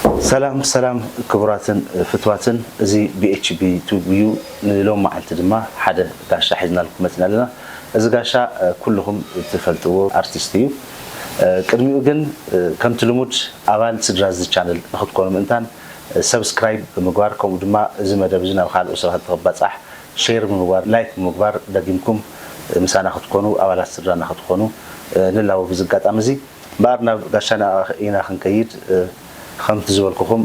ሰላም ሰላም ክቡራትን ፍትዋትን፣ እዚ ቢ ኤች ቢ ቱብ እዩ። ንሎም መዓልቲ ድማ ሓደ ጋሻ ሒዝናልኩም መፅና ኣለና። እዚ ጋሻ ኩልኹም ትፈልጥዎ ኣርቲስት እዩ። ቅድሚኡ ግን ከምቲ ልሙድ ኣባል ስድራ እዚ ቻነል ንክትኮኑ ምእንታን ሰብስክራይብ ብምግባር፣ ከምኡ ድማ እዚ መደብ እዚ ናብ ካልኦት ሰባት ንክባፃሕ ሼር ብምግባር፣ ላይክ ብምግባር፣ ደጊምኩም ምሳና ክትኮኑ፣ ኣባላት ስድራና ክትኮኑ ንላቦ። ብዚ ኣጋጣሚ እዚ እምበኣር ናብ ጋሻና ኢና ክንከይድ። ከምቲ ዝበልኩኹም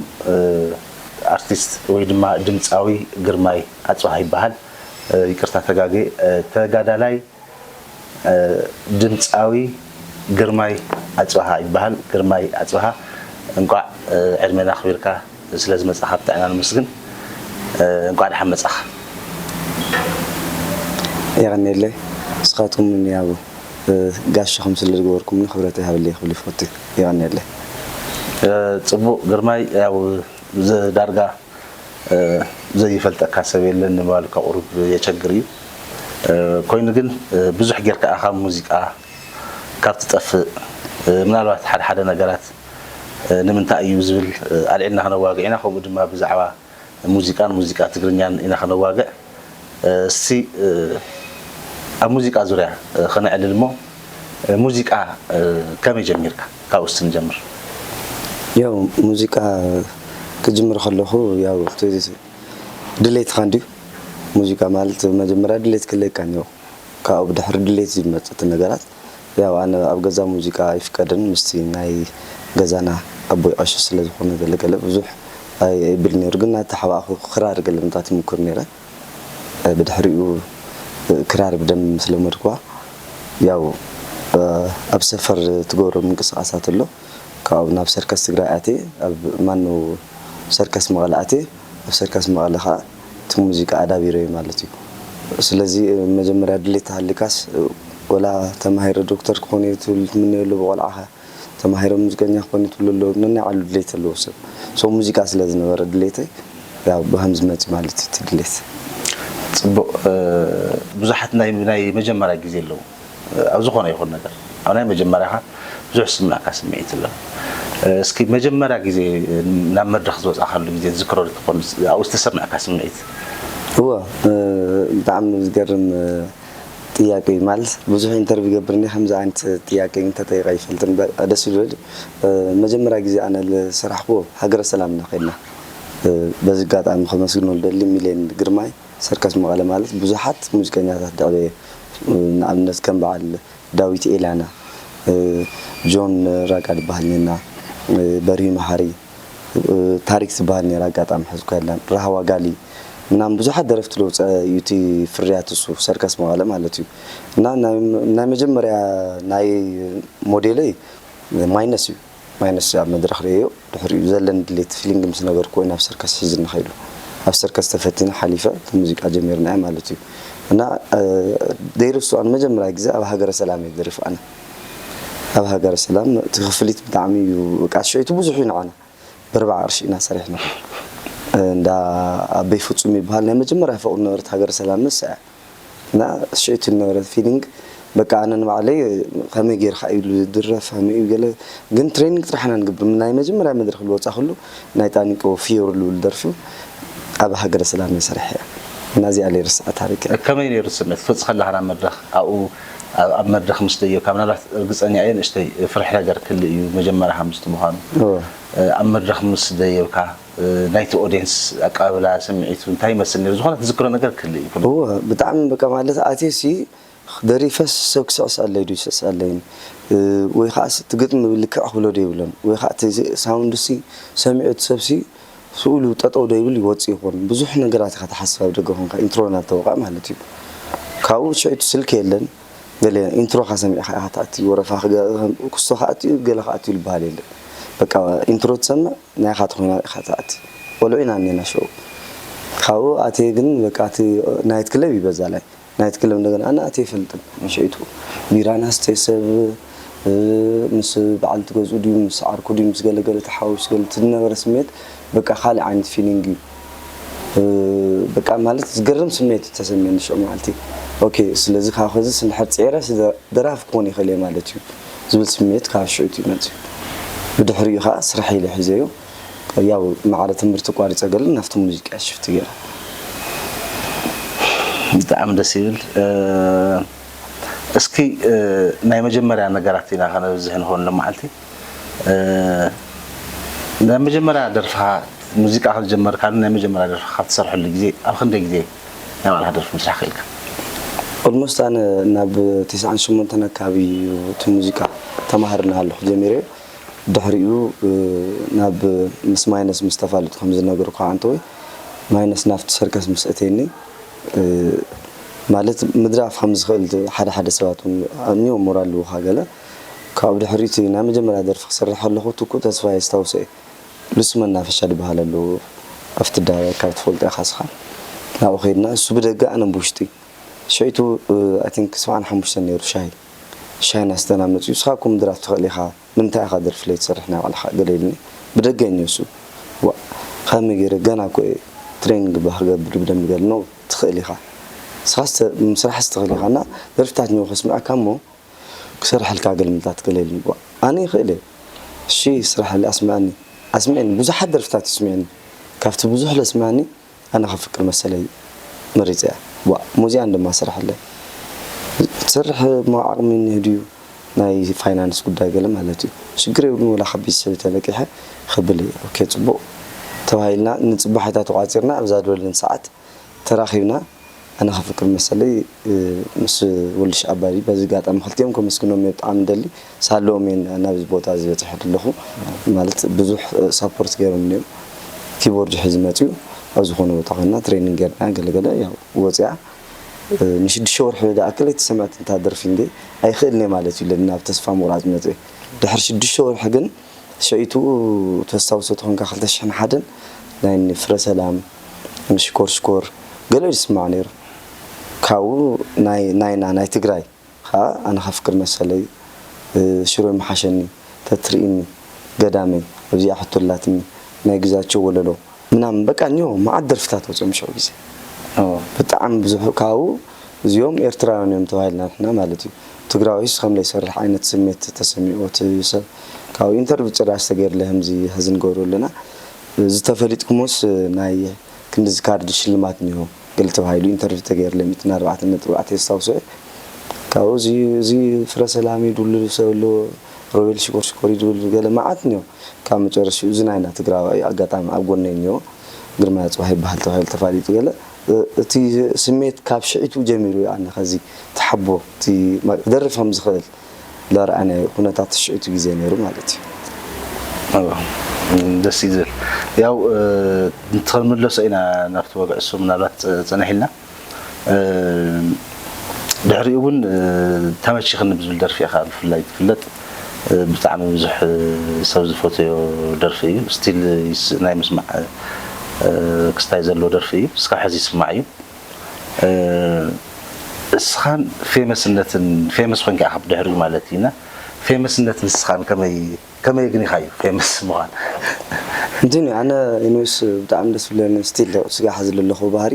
ኣርቲስት ወይ ድማ ድምፃዊ ግርማይ ኣፅብሃ ይበሃል። ይቅርታ ተጋጌ። ተጋዳላይ ድምፃዊ ግርማይ ኣፅብሃ ይበሃል። ግርማይ ኣፅብሃ፣ እንቋዕ ዕድሜና ኣኽቢርካ ስለ ዝመፃኻ ብጣዕና ነመስግን። እንቋዕ ደሓን መፃኻ። የቐንየለይ። ንስኻትኩም እውን ያው ጋሻኹም ስለ ዝገበርኩምኒ ክብረት ይሃበለይ ክብል ይፈቱ። የቐንየለይ። ፅቡቕ ግርማይ፣ ያው ዳርጋ ዘይፈልጠካ ሰብ የለን ንምባል እኳ ቁሩብ የቸግር እዩ። ኮይኑ ግን ብዙሕ ጌርካ ኢኻ ሙዚቃ ካብ ትጠፍእ፣ ምናልባት ሓደ ሓደ ነገራት ንምንታይ እዩ ዝብል ኣልዒልና ክነዋግዕ ኢና። ከምኡ ድማ ብዛዕባ ሙዚቃን ሙዚቃ ትግርኛን ኢና ክነዋግዕ። እስቲ ኣብ ሙዚቃ ዙርያ ክነዕልል እሞ፣ ሙዚቃ ከመይ ጀሚርካ? ካብኡ እስቲ ንጀምር። ያው ሙዚቃ ክጅምር ከለኹ ያው እቲ ድሌትኻ እንድዩ። ሙዚቃ ማለት መጀመርያ ድሌት ክህልየካ እኒኦ። ካብኡ ብድሕሪ ድሌት ዝመፅእ እቲ ነገራት ያው ኣነ ኣብ ገዛ ሙዚቃ ኣይፍቀድን፣ ምስቲ ናይ ገዛና ኣቦይ ቀሺ ስለ ዝኾነ ገለገለ ብዙሕ ኣይብል ነይሩ። ግን እናተሓባእኹ ክራር ገለ ምታት ይምኩር ነይረ። ብድሕሪኡ ክራር ብደንብ ምስ ለመድኩዋ ያው ኣብ ሰፈር ትገብሮ ምንቅስቃሳት ኣሎ። ካብኡ ናብ ሰርከስ ትግራይ ኣትየ፣ ኣብ ማኑ ሰርከስ መቐለ ኣትየ፣ ኣብ ሰርከስ መቐለ ከዓ እቲ ሙዚቃ ኣዳቢረዮ ማለት እዩ። ስለዚ መጀመርያ ድሌት ተሃሊካስ ወላ ተማሂረ ዶክተር ክኾን እየ ትብል ትምነየሉ ብቆልዓኻ ተማሂረ ሙዚቀኛ ክኾን እየ ትብሉ ኣለዉ። ነናይ ዓሉ ድሌት ኣለዎ ሰብ። ሶ ሙዚቃ ስለ ዝነበረ ድሌተይ ያው ብኸምዚ መፂ ማለት እዩ እቲ ድሌት። ፅቡቕ። ብዙሓት ናይ ናይ መጀመርያ ግዜ ኣለዉ ኣብ ዝኾነ ይኹን ነገር ኣብ ናይ መጀመርያኻ ብዙሕ ዝስምዓካ ስምዒት ኣሎ። እስኪ መጀመርያ ግዜ ናብ መድረኽ ዝወፃእካሉ ግዜ ትዝክሮ ዶ ትኾን? ኣብኡ ዝተሰምዐካ ስምዒት? እወ ብጣዕሚ ዝገርም ጥያቄ እዩ። ማለት ብዙሕ ኢንተርቪው ይገብር እኒአ ከምዚ ዓይነት ጥያቄ ግን ተጠይቀ ኣይፈልጥን። በቃ ደስ ይብል። መጀመርያ ግዜ ኣነ ዝሰራሕክዎ ሃገረ ሰላም ኢና ከይድና። በዚ ኣጋጣሚ ከመስግኖ ዝደሊ ሚልዮን ግርማይ ሰርከስ መቐለ ማለት ብዙሓት ሙዚቀኛታት ደዕበየ። ንኣብነት ከም በዓል ዳዊት ኤላና፣ ጆን ራጋ ዝበሃል እኒአና፣ በርሂ መሓሪ፣ ታሪክ ዝበሃል ነይራ ኣጋጣሚ ሕዝኳ የላን፣ ራህዋ ጋሊ ምናምን ብዙሓት ደረፍቲ ለውፀ እዩ እቲ ፍርያት እሱ ሰርከስ መቐለ ማለት እዩ። እና ናይ ናይ መጀመርያ ናይ ሞዴለይ ማይነስ እዩ። ማይነስ ኣብ መድረኽ ርእየዮ ድሕሪኡ ዘለኒ ድሌት ፊሊንግ ምስ ነገርኩዎ ናብ ሰርከስ ሒዝኒ ከይዱ። ኣብ ሰርከስ ተፈቲነ ሓሊፈ እቲ ሙዚቃ ጀሚርናዮ ማለት እዩ። እና ዘይርስዖን መጀመርያ ግዜ ኣብ ሃገረ ሰላም እየ ደሪፍ ኣነ። ኣብ ሃገረ ሰላም እቲ ክፍሊት ብጣዕሚ እዩ በቃ ሽዕቱ ብዙሕ እዩ ንዓና። በርባዕ ቅርሺ ኢና ሰሪሕና። እንዳ ኣበይ ፍጹም ይበሃል ናይ መጀመርያ ፈቑድ ነበረት ሃገረ ሰላም ንሳ እያ። እና ሽዕቱ ዝነበረ ፊሊንግ በቃ ኣነ ንባዕለይ ከመይ ጌርካ እዩ ዝድረፍ ከመይ እዩ ገለ ግን ትሬኒንግ ጥራሕ ኢና ንገብር ናይ መጀመርያ መድረክ ዝወፃ ክሉ ናይ ጣኒቆ ፍዮር ዝብል ደርፊ ኣብ ሃገረ ሰላም እየ ሰሪሐ እያ እና እዚኣ ለይርስዓ ታሪክ እያ። ከመይ ነይሩ እቲ ስምዒት ክትወፅእ ከለኻ ናብ መድረኽ ኣብኡ ኣብ መድረኽ ምስ ደየብካ ምናልባት ርግፀኛ እየ ንእሽተይ ፍርሒ ነገር ክህሉ እዩ መጀመርያ ሓሙሽቲ ምዃኑ ኣብ መድረኽ ምስ ደየብካ ናይቲ ኦድየንስ ኣቀባብላ ስምዒቱ እንታይ ይመስል ነይሩ ዝኾነ ትዝክሮ ነገር ክህሉ እዩ። እወ ብጣዕሚ በቃ ማለት ኣትየሲ ደሪፈስ ሰብ ክስዕስዐለይ ድዩ ይስዕስዐለይን ወይ ከዓ እቲ ግጥሚ ልክዕ ክብሎ ዶ ይብሎን ወይ ከዓ እቲ ሳውንድሲ ሰሚዑ እቲ ሰብሲ ስእሉ ጠጠው ዶ ይብል ይወፅእ ይኾን ብዙሕ ነገራት ኢኻ ትሓስብ ኣብ ደገ ኮንካ ኢንትሮ እናተወቕዐ ማለት እዩ ካብኡ ሽዕቱ ስልኪ የለን ገለ ኢንትሮኻ ሰሚዕኻ ኢኻ ትኣቲ ወረፋ ክስቶ ክኣትዩ ገለ ክኣትዩ ዝበሃል የለን በቃ ኢንትሮ ትሰምዕ ናይኻ ተኾይና ኢኻ ትኣቲ ቆልዑ ኢና እኒና ሽዑ ካብኡ ኣትየ ግን በቃ እቲ ናይት ክለብ ይበዛላይ ናይት ክለብ እንደገና ኣነ ኣትየ ይፈልጥን ሽዒቱ ቢራ ናስተየ ሰብ ምስ በዓል ትገዝኡ ድዩ ምስ ዓርኩ ድዩ ምስ ገለገለ ተሓዋዊስ ገለ ዝነበረ ስሜት በቃ ካልእ ዓይነት ፊሊንግ እዩ በቃ ማለት ዝገርም ስሜት እዩ ተሰሚኒ ሽዑ መዓልቲ ኦኬ ስለዚ ካብ ከዚ ስንድሕር ፅዒረ ደራፊ ክኾን ይኽእል እየ ማለት እዩ ዝብል ስሜት ካብ ሽዑ እዩ መፅዩ ብድሕሪኡ ከዓ ስራሕ ኢለ ሒዘዮ ያው ማዕረ ትምህርቲ ቋሪፀ ገለ ናብቲ ሙዚቃ ሽፍት ገይረ። ብጣዕሚ ደስ ይብል። እስኪ ናይ መጀመርያ ነገራት ኢና ከነብዝሕ ንኾን ሎመዓልቲ። ናይ መጀመርያ ደርፍኻ ሙዚቃ ክትጀመርካሉ ናይ መጀመርያ ደርፍኻ ካብ ትሰርሐሉ ግዜ ኣብ ክንደይ ግዜ ናይ ባዕልኻ ደርፊ ምስራሕ ክኢልካ? ኦልሞስት ኣነ ናብ ተስዓን ሸሞንተን ኣካባቢ እዩ እቲ ሙዚቃ ተማሃሪ እናሃለኹ ጀሚረዮ። ድሕሪኡ ናብ ምስ ማይነስ ምስ ተፋለጥኩ ከም ዝነገርኩ ዓንተወይ ማይነስ ናብቲ ሰርከስ ምስ እተየኒ ማለት ምድራፍ ከም ዝኽእል ሓደ ሓደ ሰባት እውን እኒኦ ሞራል ልውኻ ገለ ካብኡ ድሕሪቲ ናይ መጀመርያ ደርፊ ክሰርሕ ኣለኹ ትኩ ተስፋ የስታውሰ እዩ ልሱ መናፈሻ ዝበሃል ኣለዎ ኣብቲ ኣደባባይ ካብ ትፈልጦ ኢኻ ስኻ ናብኡ ከይድና እሱ ብደገ ኣነ ብውሽጢ ሸይቱ ኣይ ቲንክ ሰብዓን ሓሙሽተን ነይሩ ሻሂ ሻሂ ናስተና መፅኡ ስኻ እኮ ምድራፍ ትኽእል ኢኻ ንምንታይ ኢኻ ደርፊ ለይትሰርሕ ናይ ባዕልኻ ገለ ኢልኒ ብደገ እዩ እሱ ዋ ከመይ ገይረ ገና እኮ እየ ትሬኒንግ እባ ክገብር ብደንቢ ገለ ነው ትኽእል ኢኻ ስኻስ ምስራሕ ትኽእል ኢኻ እና ደርፍታት እኒኦ ከስምዐካ እሞ ክሰርሐልካ ገለ ምልታት ገለ ኢልኒ ዋ ኣነ ይኽእል እየ እሺ ስራሐለይ ኣስምዐኒ ኣስምዐኒ ብዙሓት ደርፍታት ይስምዐኒ ካብቲ ብዙሕ ለስምዐኒ ኣነ ከፍቅር መሰለይ መሪፀያ ዋ ሙዚያን ድማ ስርሐለይ ትሰርሕ እሞ ዓቕሚ እኒህ ድዩ ናይ ፋይናንስ ጉዳይ ገለ ማለት እዩ ሽግር የብሉን ወላ ካብ ቤተሰብ ተለቂሐ ክብል እየ ኦኬ ፅቡቕ ተባሂልና ንፅባሒታ ተቋፂርና ኣብዛ ዝበለን ሰዓት ተራኺብና ኣነ ከፍቅር መሰለይ ምስ ወልድሽ ኣባዲ በዚ ጋጣሚ ክልቲኦም ከመስግኖም እየ ብጣዕሚ ደሊ ሳለኦም እየ ናብዚ ቦታ እዚ በፂሐ ዘለኹ ማለት ብዙሕ ሳፖርት ገይሮም እዮም ኪቦርድ ሒዚ መፅኡ ኣብ ዝኾነ ቦታ ኮይና ትሬኒንግ ጌርና ገለገለ ያው ወፂኣ ንሽዱሽተ ወርሒ ዝኣክል ኣይተሰምዐት እንታ ደርፊ እንዴ ኣይኽእልን እየ ማለት እዩ ኢለኒ ናብ ተስፋ ምቑራፅ መፅእ ድሕሪ ሽዱሽተ ወርሒ ግን ሸይቱ ተስታውሶ ተኾንካ ክልተ ሽሕን ሓደን ናይ ፍረ ሰላም ሽኮር ሽኮር ገለ እዩ ዝስማዕ ነይሩ ካብኡ ናይ ናይና ናይ ትግራይ ከዓ ኣነ ከፍቅር መሰለይ ሽሮይ መሓሸኒ ተትርኢኒ ገዳመይ ኣብዚኣ ሕቶ ኣላትኒ ናይ ግዛቸው ወለሎ ምናምን በቃ እኒኦ መዓት ደርፍታት ወፂኦም ሽዑ ግዜ ብጣዕሚ ብዙሕ ካብኡ እዚኦም ኤርትራውያን እዮም ተባሂልና ንሕና ማለት እዩ ትግራዊስ ከም ዘይሰርሕ ዓይነት ስሜት ተሰሚዑ እቲ ሰብ ካብኡ ኢንተርቪው ጭራሽ ተገይርለ ከምዚ ሕዚ ንገብሮ ኣለና ዝተፈሊጥኩሞስ ናይ ክንድዚ ካርድ ሽልማት እኒሆ ገለ ተባሂሉ ኢንተርቪው ተገይርለ ሚእትን ኣርባዕተን ነጥቢ ኣርባዕተ የስታውሶ እየ ካብኡ እዚ እዚ ፍረ ሰላም እዩ ድብሉ ሰብ ኣሎ ሮቤል ሽኮር ሽኮር እዩ ድብል ገለ መዓት እኒኦ ካብ መጨረሽኡ እዚ ናይና ትግራዋይ ኣጋጣሚ ኣብ ጎነይ እኒኦ ግርማይ ኣፅባህ ይበሃል ተባሂሉ ተፋሊጡ ገለ እቲ ስሜት ካብ ሽዒቱ ጀሚሩ ኣነ ከዚ ተሓቦ እቲ ክደርፍ ከም ዝኽእል ለርኣናዮ ኩነታት ሽዒቱ ግዜ ነይሩ ማለት እዩ ደስ እዩ ዝብል ያው እንትኸንምለሶ ኢና ናብቲ ወግዒ እሱ ምናልባት ፀንሕ ኢልና ድሕሪኡ እውን ተመቺኽኒ ብዝብል ደርፊ ኢኻ ብፍላይ ትፍለጥ ብጣዕሚ ብዙሕ ሰብ ዝፈተዮ ደርፊ እዩ ስቲል ናይ ምስማዕ ክስታይ ዘለዎ ደርፊ እዩ እስካብ ሕዚ ይስማዕ እዩ እስኻን ፌመስነትን ፌመስ ኮንካ ኢኻ ብድሕሪኡ ማለት እዩና ፌመስነት ንስኻን ከመይ ከመይ ግን ኢኻ እዩ ፌመስ ምዃን እንትን ኣነ ኢንስ ብጣዕሚ ደስ ብለኒ ስቲል ስጋ ሓዚ ዘለኹ ባህሪ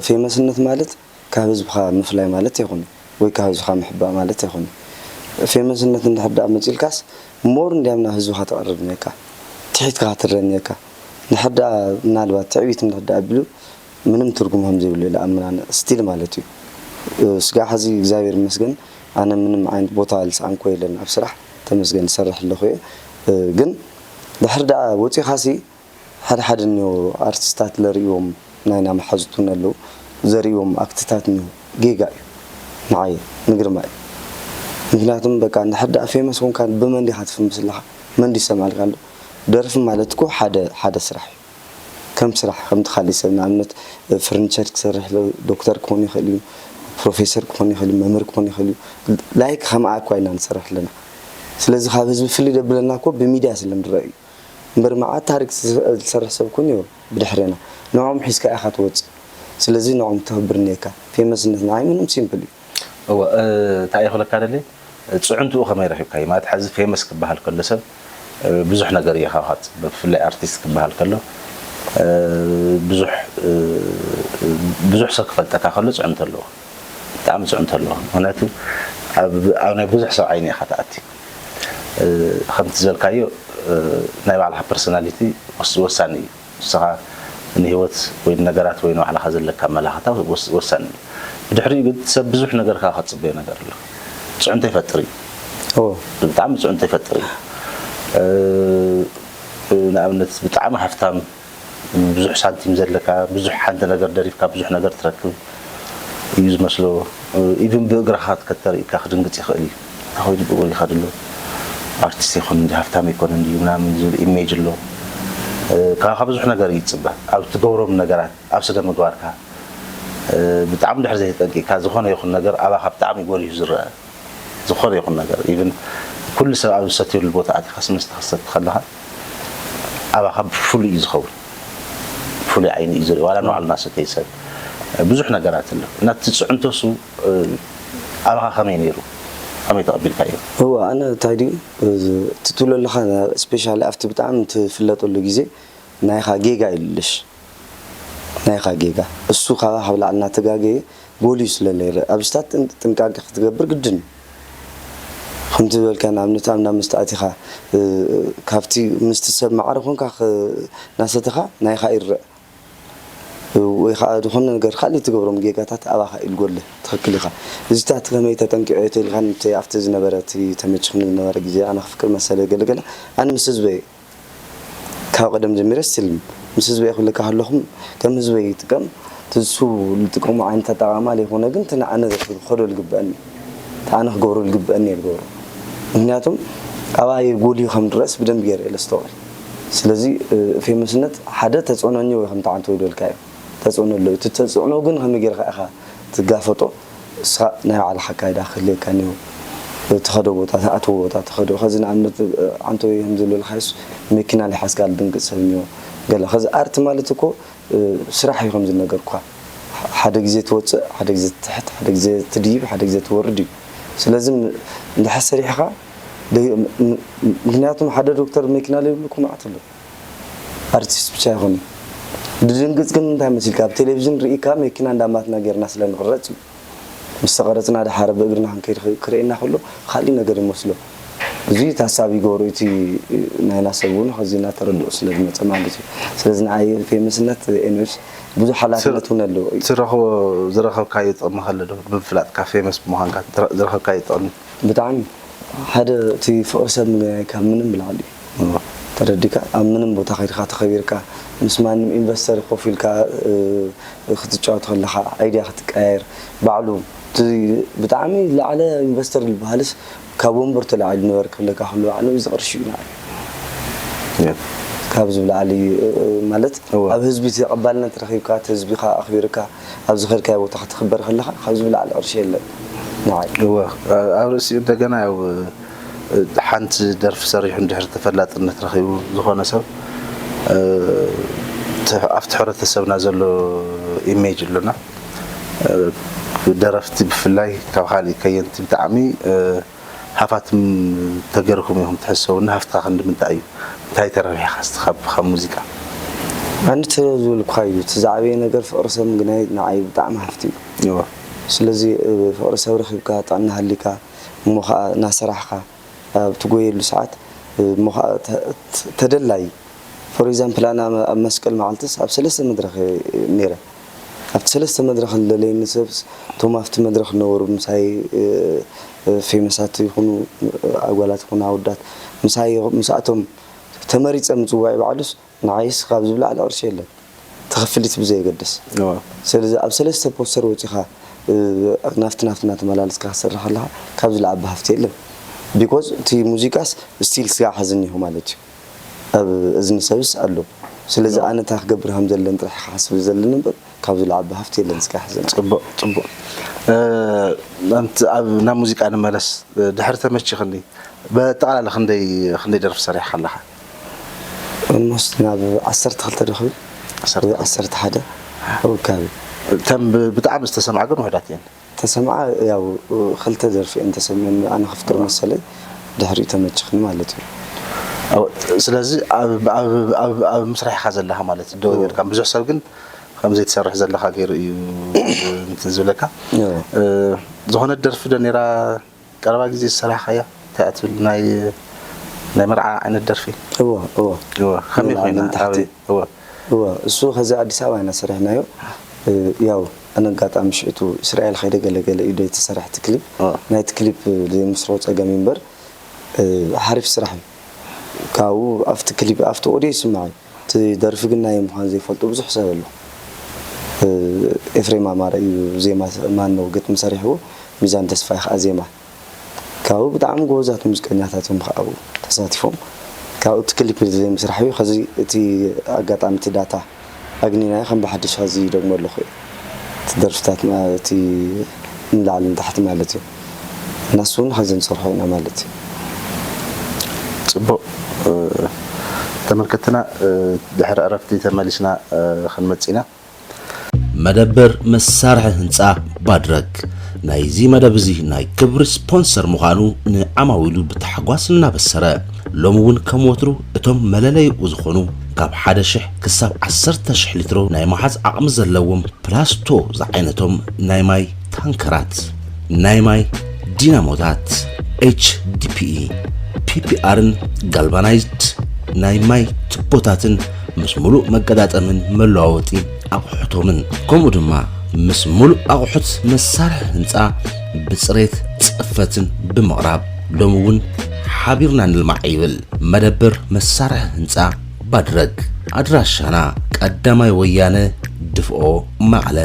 ፌመስነት ማለት ካብ ህዝብኻ ምፍላይ ማለት ኣይኮነ ወይ ካብ ህዝብኻ ምሕባእ ማለት ኣይኮነ ፌመስነት እንድሕር ደኣ መፂልካስ ሞር እንዲያም ናብ ህዝብኻ ተቐርብ ነካ ትሒትካ ትረን ነካ እንድሕር ደኣ ምናልባት ትዕቢት እንድሕር ደኣ ኣቢሉ ምንም ትርጉም ከም ዘይብሉ ኢለ ኣምናን ስቲል ማለት እዩ ስጋ ሕዚ እግዚኣብሔር ይመስገን ኣነ ምንም ዓይነት ቦታ ዝሰኣንኮ የለን ኣብ ስራሕ ተመስገን ዝሰርሕ ኣለኹ እየ ግን ድሕር ደኣ ወፂኻሲ ሓደ ሓደ እኒኦ ኣርቲስታት ለርእዎም ናይና መሓዙቱን ኣለዉ ዘርእዎም ኣክትታት እኒኦ ጌጋ እዩ ንዓየ ንግርማ እዩ ምክንያቱም በቃ እንድሕር ደኣ ፌመስ ኮንካ ብመን ዲኻ ትፍምስ ኣለኻ መን ድዩ ሰምዓልካ ኣሎ ደርፊ ማለት እኮ ሓደ ሓደ ስራሕ እዩ ከም ስራሕ ከምቲ ካሊእ ሰብ ንኣብነት ፍርኒቸር ክሰርሕ ዶክተር ክኾን ይኽእል እዩ ፕሮፌሰር ክኾን ይኽእል እዩ መምህር ክኾን ይኽእል እዩ ላይክ ከማኣ እኳ ኢና ንሰርሕ ኣለና ስለዚ ካብ ህዝቢ ፍልይ ደብለና እኮ ብሚድያ ስለ ንረአ እዩ እምበር መዓት ታሪክ ዝሰርሕ ሰብ ኮን እዩ ብድሕሬና ንዖም ሒዝካ ኢኻ ትወፅእ ስለዚ ንዖም ተኽብር እኒካ ፌመስነት ንዓይ ምንም ሲምፕል እዩ እወ እንታይ ይኽለካ ደሊ ፅዕንትኡ ከመይ ረኺብካዩ ማለት ሕዚ ፌመስ ክበሃል ከሎ ሰብ ብዙሕ ነገር እየ ካብ ሃት ብፍላይ ኣርቲስት ክበሃል ከሎ ብዙሕ ብዙሕ ሰብ ክፈልጠካ ከሎ ፅዕንቶ ኣለዎ ብጣዕሚ ፅዕንቶ ኣለዎ ምክንያቱ ኣብ ናይ ብዙሕ ሰብ ዓይኒ ኢኻ ትኣቲ ከምቲ ዝበልካዮ ናይ ባዕልኻ ፐርሶናሊቲ ወሳኒ እዩ። ንስኻ ንህይወት ወይ ንነገራት ወይ ንባዕልኻ ዘለካ ኣመላኽታ ወሳኒ እዩ። ብድሕሪኡ ግን ሰብ ብዙሕ ነገር ካብ ከፅበዮ ነገር ኣሎ። ፅዕንቶ ይፈጥር እዩ። ብጣዕሚ ፅዕንቶ ይፈጥር እዩ። ንኣብነት ብጣዕሚ ሃፍታም ብዙሕ ሳንቲም ዘለካ ብዙሕ ሓንቲ ነገር ደሪፍካ ብዙሕ ነገር ትረክብ እዩ ዝመስሎ። ኢቭን ብእግርኻ ከተርእካ ክድንግፅ ይኽእል እዩ። እንታይ ኮይኑ ብእግሩ ይኸድ ኣሎ? ኣርቲስት ይኹን እንዲ ሃፍታም ይኮን እንዲ ምናምን ዝብል ኢሜጅ ኣሎ። ካባኻ ብዙሕ ነገር ይፅበ ኣብ ትገብሮም ነገራት ኣብ ስነ ምግባርካ ብጣዕሚ ድሕር ዘይተጠንቂቕካ ዝኾነ ይኹን ነገር ኣባኻ ብጣዕሚ ጎሊሁ ዝረአ ዝኾነ ይኹን ነገር ኢቭን ኩሉ ሰብ ኣብ ዝሰትየሉ ቦታ ኣቲኻ ስመስተ ክሰቲ ከለኻ ኣባኻ ብፍሉይ እዩ ዝኸውን። ብፍሉይ ዓይኒ እዩ ዝርኢ ዋላ ንባዕልና ሰተይ ሰብ ብዙሕ ነገራት ኣሎ እና እቲ ፅዕንቶሱ ኣባኻ ከመይ ነይሩ? ከመይ ተቐቢልካዮ? እወ ኣነ እንታይ ድዩ እቲ ትብሎ ኣለኻ ስፔሻሊ ኣብቲ ብጣዕሚ ትፍለጠሉ ግዜ ናይኻ ጌጋ ይልሽ ናይኻ ጌጋ እሱ ካባኻ ብላዕሊ እናተጋገየ ጎልዩ ስለ ለይርእ ኣብዚታት ጥንቃቄ ክትገብር ግድን እዩ። ከምቲ ዝበልካ ንኣብነት ኣብ እንዳ መስተ ኣቲኻ ካብቲ ምስቲ ሰብ ማዕረ ኮንካ እናሰተኻ ናይኻ ይረእ ወይ ከዓ ዝኾነ ነገር ካልእ ትገብሮም ጌጋታት ኣባኻ ኢልጎለ ትኽክል ኢኻ። እዚታት ከመይ ተጠንቂዖ ተልካ ኣብቲ ዝነበረ እቲ ተመችኽኒ ዝነበረ ግዜ ኣነ ክፍቅር መሰለ ገለገለ ኣነ ምስ ህዝበይ ካብ ቀደም ጀሚረ ስቲል ምስ ህዝበይ ክብለካ ከለኹም ከም ህዝበይ ይጥቀም ትሱ ዝጥቀሙ ዓይነት ኣጠቃቅማ ዘይኮነ ግን እቲ ንዓነ ክኸዶ ዝግበአኒ እቲ ኣነ ክገብሮ ዝግበአኒ እየ ዝገብሮ። ምክንያቱም ኣባየ ጎልዩ ከም ድረስ ብደንብ ገይረ እየ ለስተውዕል። ስለዚ ፌመስነት ሓደ ተፅዕኖ እኒኦ ወይ ከምቲ ዓንተ ዝደልካዮ ተፅዕኖ ኣለዎ። እቲ ተፅዕኖ ግን ከመይ ጌርካ ኢኻ ትጋፈጦ? ንስኻ ናይ ባዕልኻ ኣካይዳ ክህልየካ እኒኦ። ትኸዶ ቦታ ትኣትዎ ቦታ ትኸዶ ከዚ ንኣብነት ዓንተ ወይ ከም ዝብለልካዮስ መኪና ለሓዝካ ልድንግፅ ሰብ እኒኦ። ገለ ከዚ ኣርት ማለት እኮ ስራሕ እዩ ከም ዝነገርኩኻ ሓደ ግዜ ትወፅእ ሓደ ግዜ ትትሕት ሓደ ግዜ ትድይብ ሓደ ግዜ ትወርድ እዩ። ስለዚ እንድሕር ሰሪሕኻ ምክንያቱም ሓደ ዶክተር መኪና ለይብሉ ኩማዕት ኣሎ ኣርቲስት ብቻ ይኹን ድድንግፅ ግን እንታይ መሲልካ ኣብ ቴሌቪዥን ርኢካ መኪና እንዳማትና ጌርና ስለ ንቕረፅ እዩ። ምስ ተቐረፅና ደሓረ ብእግርና ክንከይድ ክርእየና ከሎ ካሊእ ነገር ይመስሎ። እዚ ታሳቢ ይገብሮ እቲ ናይና ሰብ እውን ከዚ እናተረድኦ ስለ ዝመፀ ማለት እዩ። ስለዚ ንዓይ ፌመስነት ኤንስ ብዙሕ ሓላፍነት እውን ኣለዎ እዩ። ትረኽቦ ዝረኸብካዮ ጥቕሚ ከለ ዶ ብምፍላጥካ ፌመስ ብምዃንካ ዝረኸብካዮ ጥቕሚ? ብጣዕሚ ሓደ እቲ ፍቕሪ ሰብ ምግናይ ካብ ምንም ብላዕሊ እዩ። ተረዲካ ኣብ ምንም ቦታ ከይድካ ተኸቢርካ ምስ ማንም ኢንቨስተር ኮፍ ኢልካ ክትጫወት ከለኻ ኣይድያ ክትቀያየር ባዕሉ ብጣዕሚ ዝለዓለ ኢንቨስተር ዝበሃልስ ካብ ወንበር ተላዒሉ ንበር ክብለካ ከሎ ባዕሉ እዚ ቅርሺ እዩ ንዓይ ካብ ዝብላዓሊ ማለት ኣብ ህዝቢ ተቐባልነት ረኺብካ እቲ ህዝቢ ኣኽቢርካ ኣብ ዝኸድካዮ ቦታ ክትኽበር ከለኻ ካብ ዝብላዓሊ ቅርሺ የለን ንዓይ። እወ ኣብ ርእሲኡ እንደገና ያው ሓንቲ ደርፊ ሰሪሑ እንድሕር ተፈላጥነት ረኺቡ ዝኾነ ሰብ ኣብቲ ሕብረተሰብና ዘሎ ኢሜጅ ኣሎና ደረፍቲ ብፍላይ ካብ ካልእ ከየንቲ ብጣዕሚ ሃፋትም ተገርኩም ኢኹም ትሕሰቡ እና ሃፍትኻ ክንዲ ምንታይ እዩ እንታይ ተረቢሕኻ እስቲ ካብ ካብ ሙዚቃ ኣንቲ ዝበልኩኻ እዩ እቲ ዝዓበየ ነገር ፍቕሪ ሰብ ምግናይ ንዓይ ብጣዕሚ ሃፍቲ እዩ እዋ ስለዚ ፍቕሪ ሰብ ረኺብካ ጥዕና ሃሊካ እሞ ከዓ እናሰራሕኻ ኣብ ትጎየሉ ሰዓት እሞ ከዓ ተደላይ for example ኣነ ኣብ መስቀል መዓልትስ ኣብ ሰለስተ መድረኽ ነይረ ኣብቲ ሰለስተ መድረኽ ዝደለየኒ ሰብስ እቶም ኣብቲ መድረኽ ዝነበሩ ምሳይ ፌመሳት ይኹኑ ኣጓላት ይኹኑ ኣወዳት ምሳይ ምስኣቶም ተመሪፀ ምፅዋይ ባዕሉስ ንዓይስ ካብ ዝብላዕ ዝቕርሺ የለን ተኸፍሊት ብዘየገድስ ስለዚ ኣብ ሰለስተ ፖስተር ወፂኻ ናፍቲ ናፍቲ እናተመላለስካ ክሰርሕ ከለኻ ካብ ዝለዓቢ ሃፍቲ የለን because እቲ ሙዚቃስ ስቲል ስጋዕ ሐዚ እኒሆ ማለት እዩ ኣብ እዝኒ ሰብስ ኣሎ ስለዚ ኣነ እንታይ ክገብር ከም ዘለኒ ጥራሕ ክሓስብ ዘለኒ እምበር ካብ ዝለዓቢ ሃፍቲ የለን ስጋዕ ሐዚ ጽቡቅ ጽቡቅ ኣንቲ ኣብ ናብ ሙዚቃ ንመለስ ድሕሪ ተመቺኽኒ በጠቕላላ ክንደይ ክንደይ ደርፊ ሰሪሕካ ኣለኻ ኦልሞስት ናብ ዓሰርተ ክልተ ዶ ክብል ወይ ዓሰርተ ሓደ ኣውካቢ እተን ብጣዕሚ ዝተሰምዓ ግን ውሕዳት እየን ተሰምዓ ያው ክልተ ደርፊ እየን ተሰሚዐን ኣነ ከፍቅር መሰለይ ድሕሪኡ ተመችኽኒ ማለት እዩ ስለዚ ኣብ ምስራሕኻ ዘለኻ ማለት ደው ይበልካ ብዙሕ ሰብ ግን ከም ዘይትሰርሕ ዘለኻ ገይሩ እዩ እንትን ዝብለካ ዝኾነት ደርፊ ዶ ነይራ ቀረባ ግዜ ዝሰራሕካያ እንታይ እያ ትብል ናይ ናይ መርዓ ዓይነት ደርፊ። እዎ እዎ እወ፣ ከመይ ንላዕሊ ኮይና? ንታሕቲ። ኣበይ? እወ። እዎ፣ እሱ ከዚ ኣዲስ ኣበባ ኢና ሰሪሕናዮ። እ፣ ያው ኣነ ኣጋጣሚ ሽዕቱ እስራኤል ከይደ ገለገለ እዩ ዶ የተሰራሕ እቲ ክሊፕ። እወ። ናይቲ ክሊፕ ዘይምስርሑ ጸገም እዩ እምበር፣ እ፣ ሓሪፍ ስራሕ እዩ። ካብኡ ኣብቲ ክሊፕ ኣብቲ ኦዲዮ ይስማዕ እዩ። እቲ ደርፊ ግን ናይ ምዃን ዘይፈልጡ ብዙሕ ሰብ ኣሎ። እ፣ ኤፍሬም ኣማረ እዩ ዜማ፣ ማን ነው ግጥሚ ሰሪሕዎ፣ ሚዛን ተስፋይ ከዓ ዜማ። ካብኡ ብጣዕሚ ጎበዛት ሙዚቀኛታት እዮም ከዓ ኣብኡ ተሳቲፎም። ካብኡ እቲ ክሊፕ ዘይምስራሕ እዩ። ከዚ እቲ ኣጋጣሚ እቲ ዳታ ኣግኒናዮ ከም ብሓድሽ ኸዚ ይደግሞ ኣለኹ እዩ። እቲ ደርፍታት ማ-፣ እቲ ንላዕሊ ንታሕቲ ማለት እዩ። እና እሱ እውን ኸዚ ንሰርሖ ኢና ማለት እዩ። ጽቡቕ። እ፣ ተመልከትና፣ እ፣ ድሕሪ ዕረፍቲ ተመሊስና፣ እ፣ ክንመጽእ ኢና። መደብር መሳርሒ ህንፃ ባድረግ ናይዚ መደብ እዚ ናይ ክብሪ ስፖንሰር ምዃኑ ንዓማዊሉ ብታሕጓስ እናበሰረ፣ ሎሚ እውን ከም ወትሩ እቶም መለለይኡ ዝኾኑ ካብ ሓደ ሽሕ ክሳብ ዓሰርተ ሽሕ ሊትሮ ናይ መሓዝ ዓቕሚ ዘለዎም ፕላስቶ ዝዓይነቶም ናይ ማይ ታንከራት፣ ናይ ማይ ዲናሞታት፣ ኤች ዲ ፒ ኢ፣ ፒ ፒ ኣርን ጋልቫናይዝድ ናይ ማይ ቱቦታትን ምስ ሙሉእ መገጣጠምን መለዋወጢ ኣቑሑቶምን፣ ከምኡ ድማ ምስ ሙሉእ ኣቑሑት መሳርሒ ህንፃ ብፅሬት ፅፈትን ብምቕራብ ሎሚ እውን ሓቢርና ንልማዕ ይብል። መደብር መሳርሒ ህንፃ ባድረግ። ኣድራሻና ቀዳማይ ወያነ ድፍኦ መቐለ።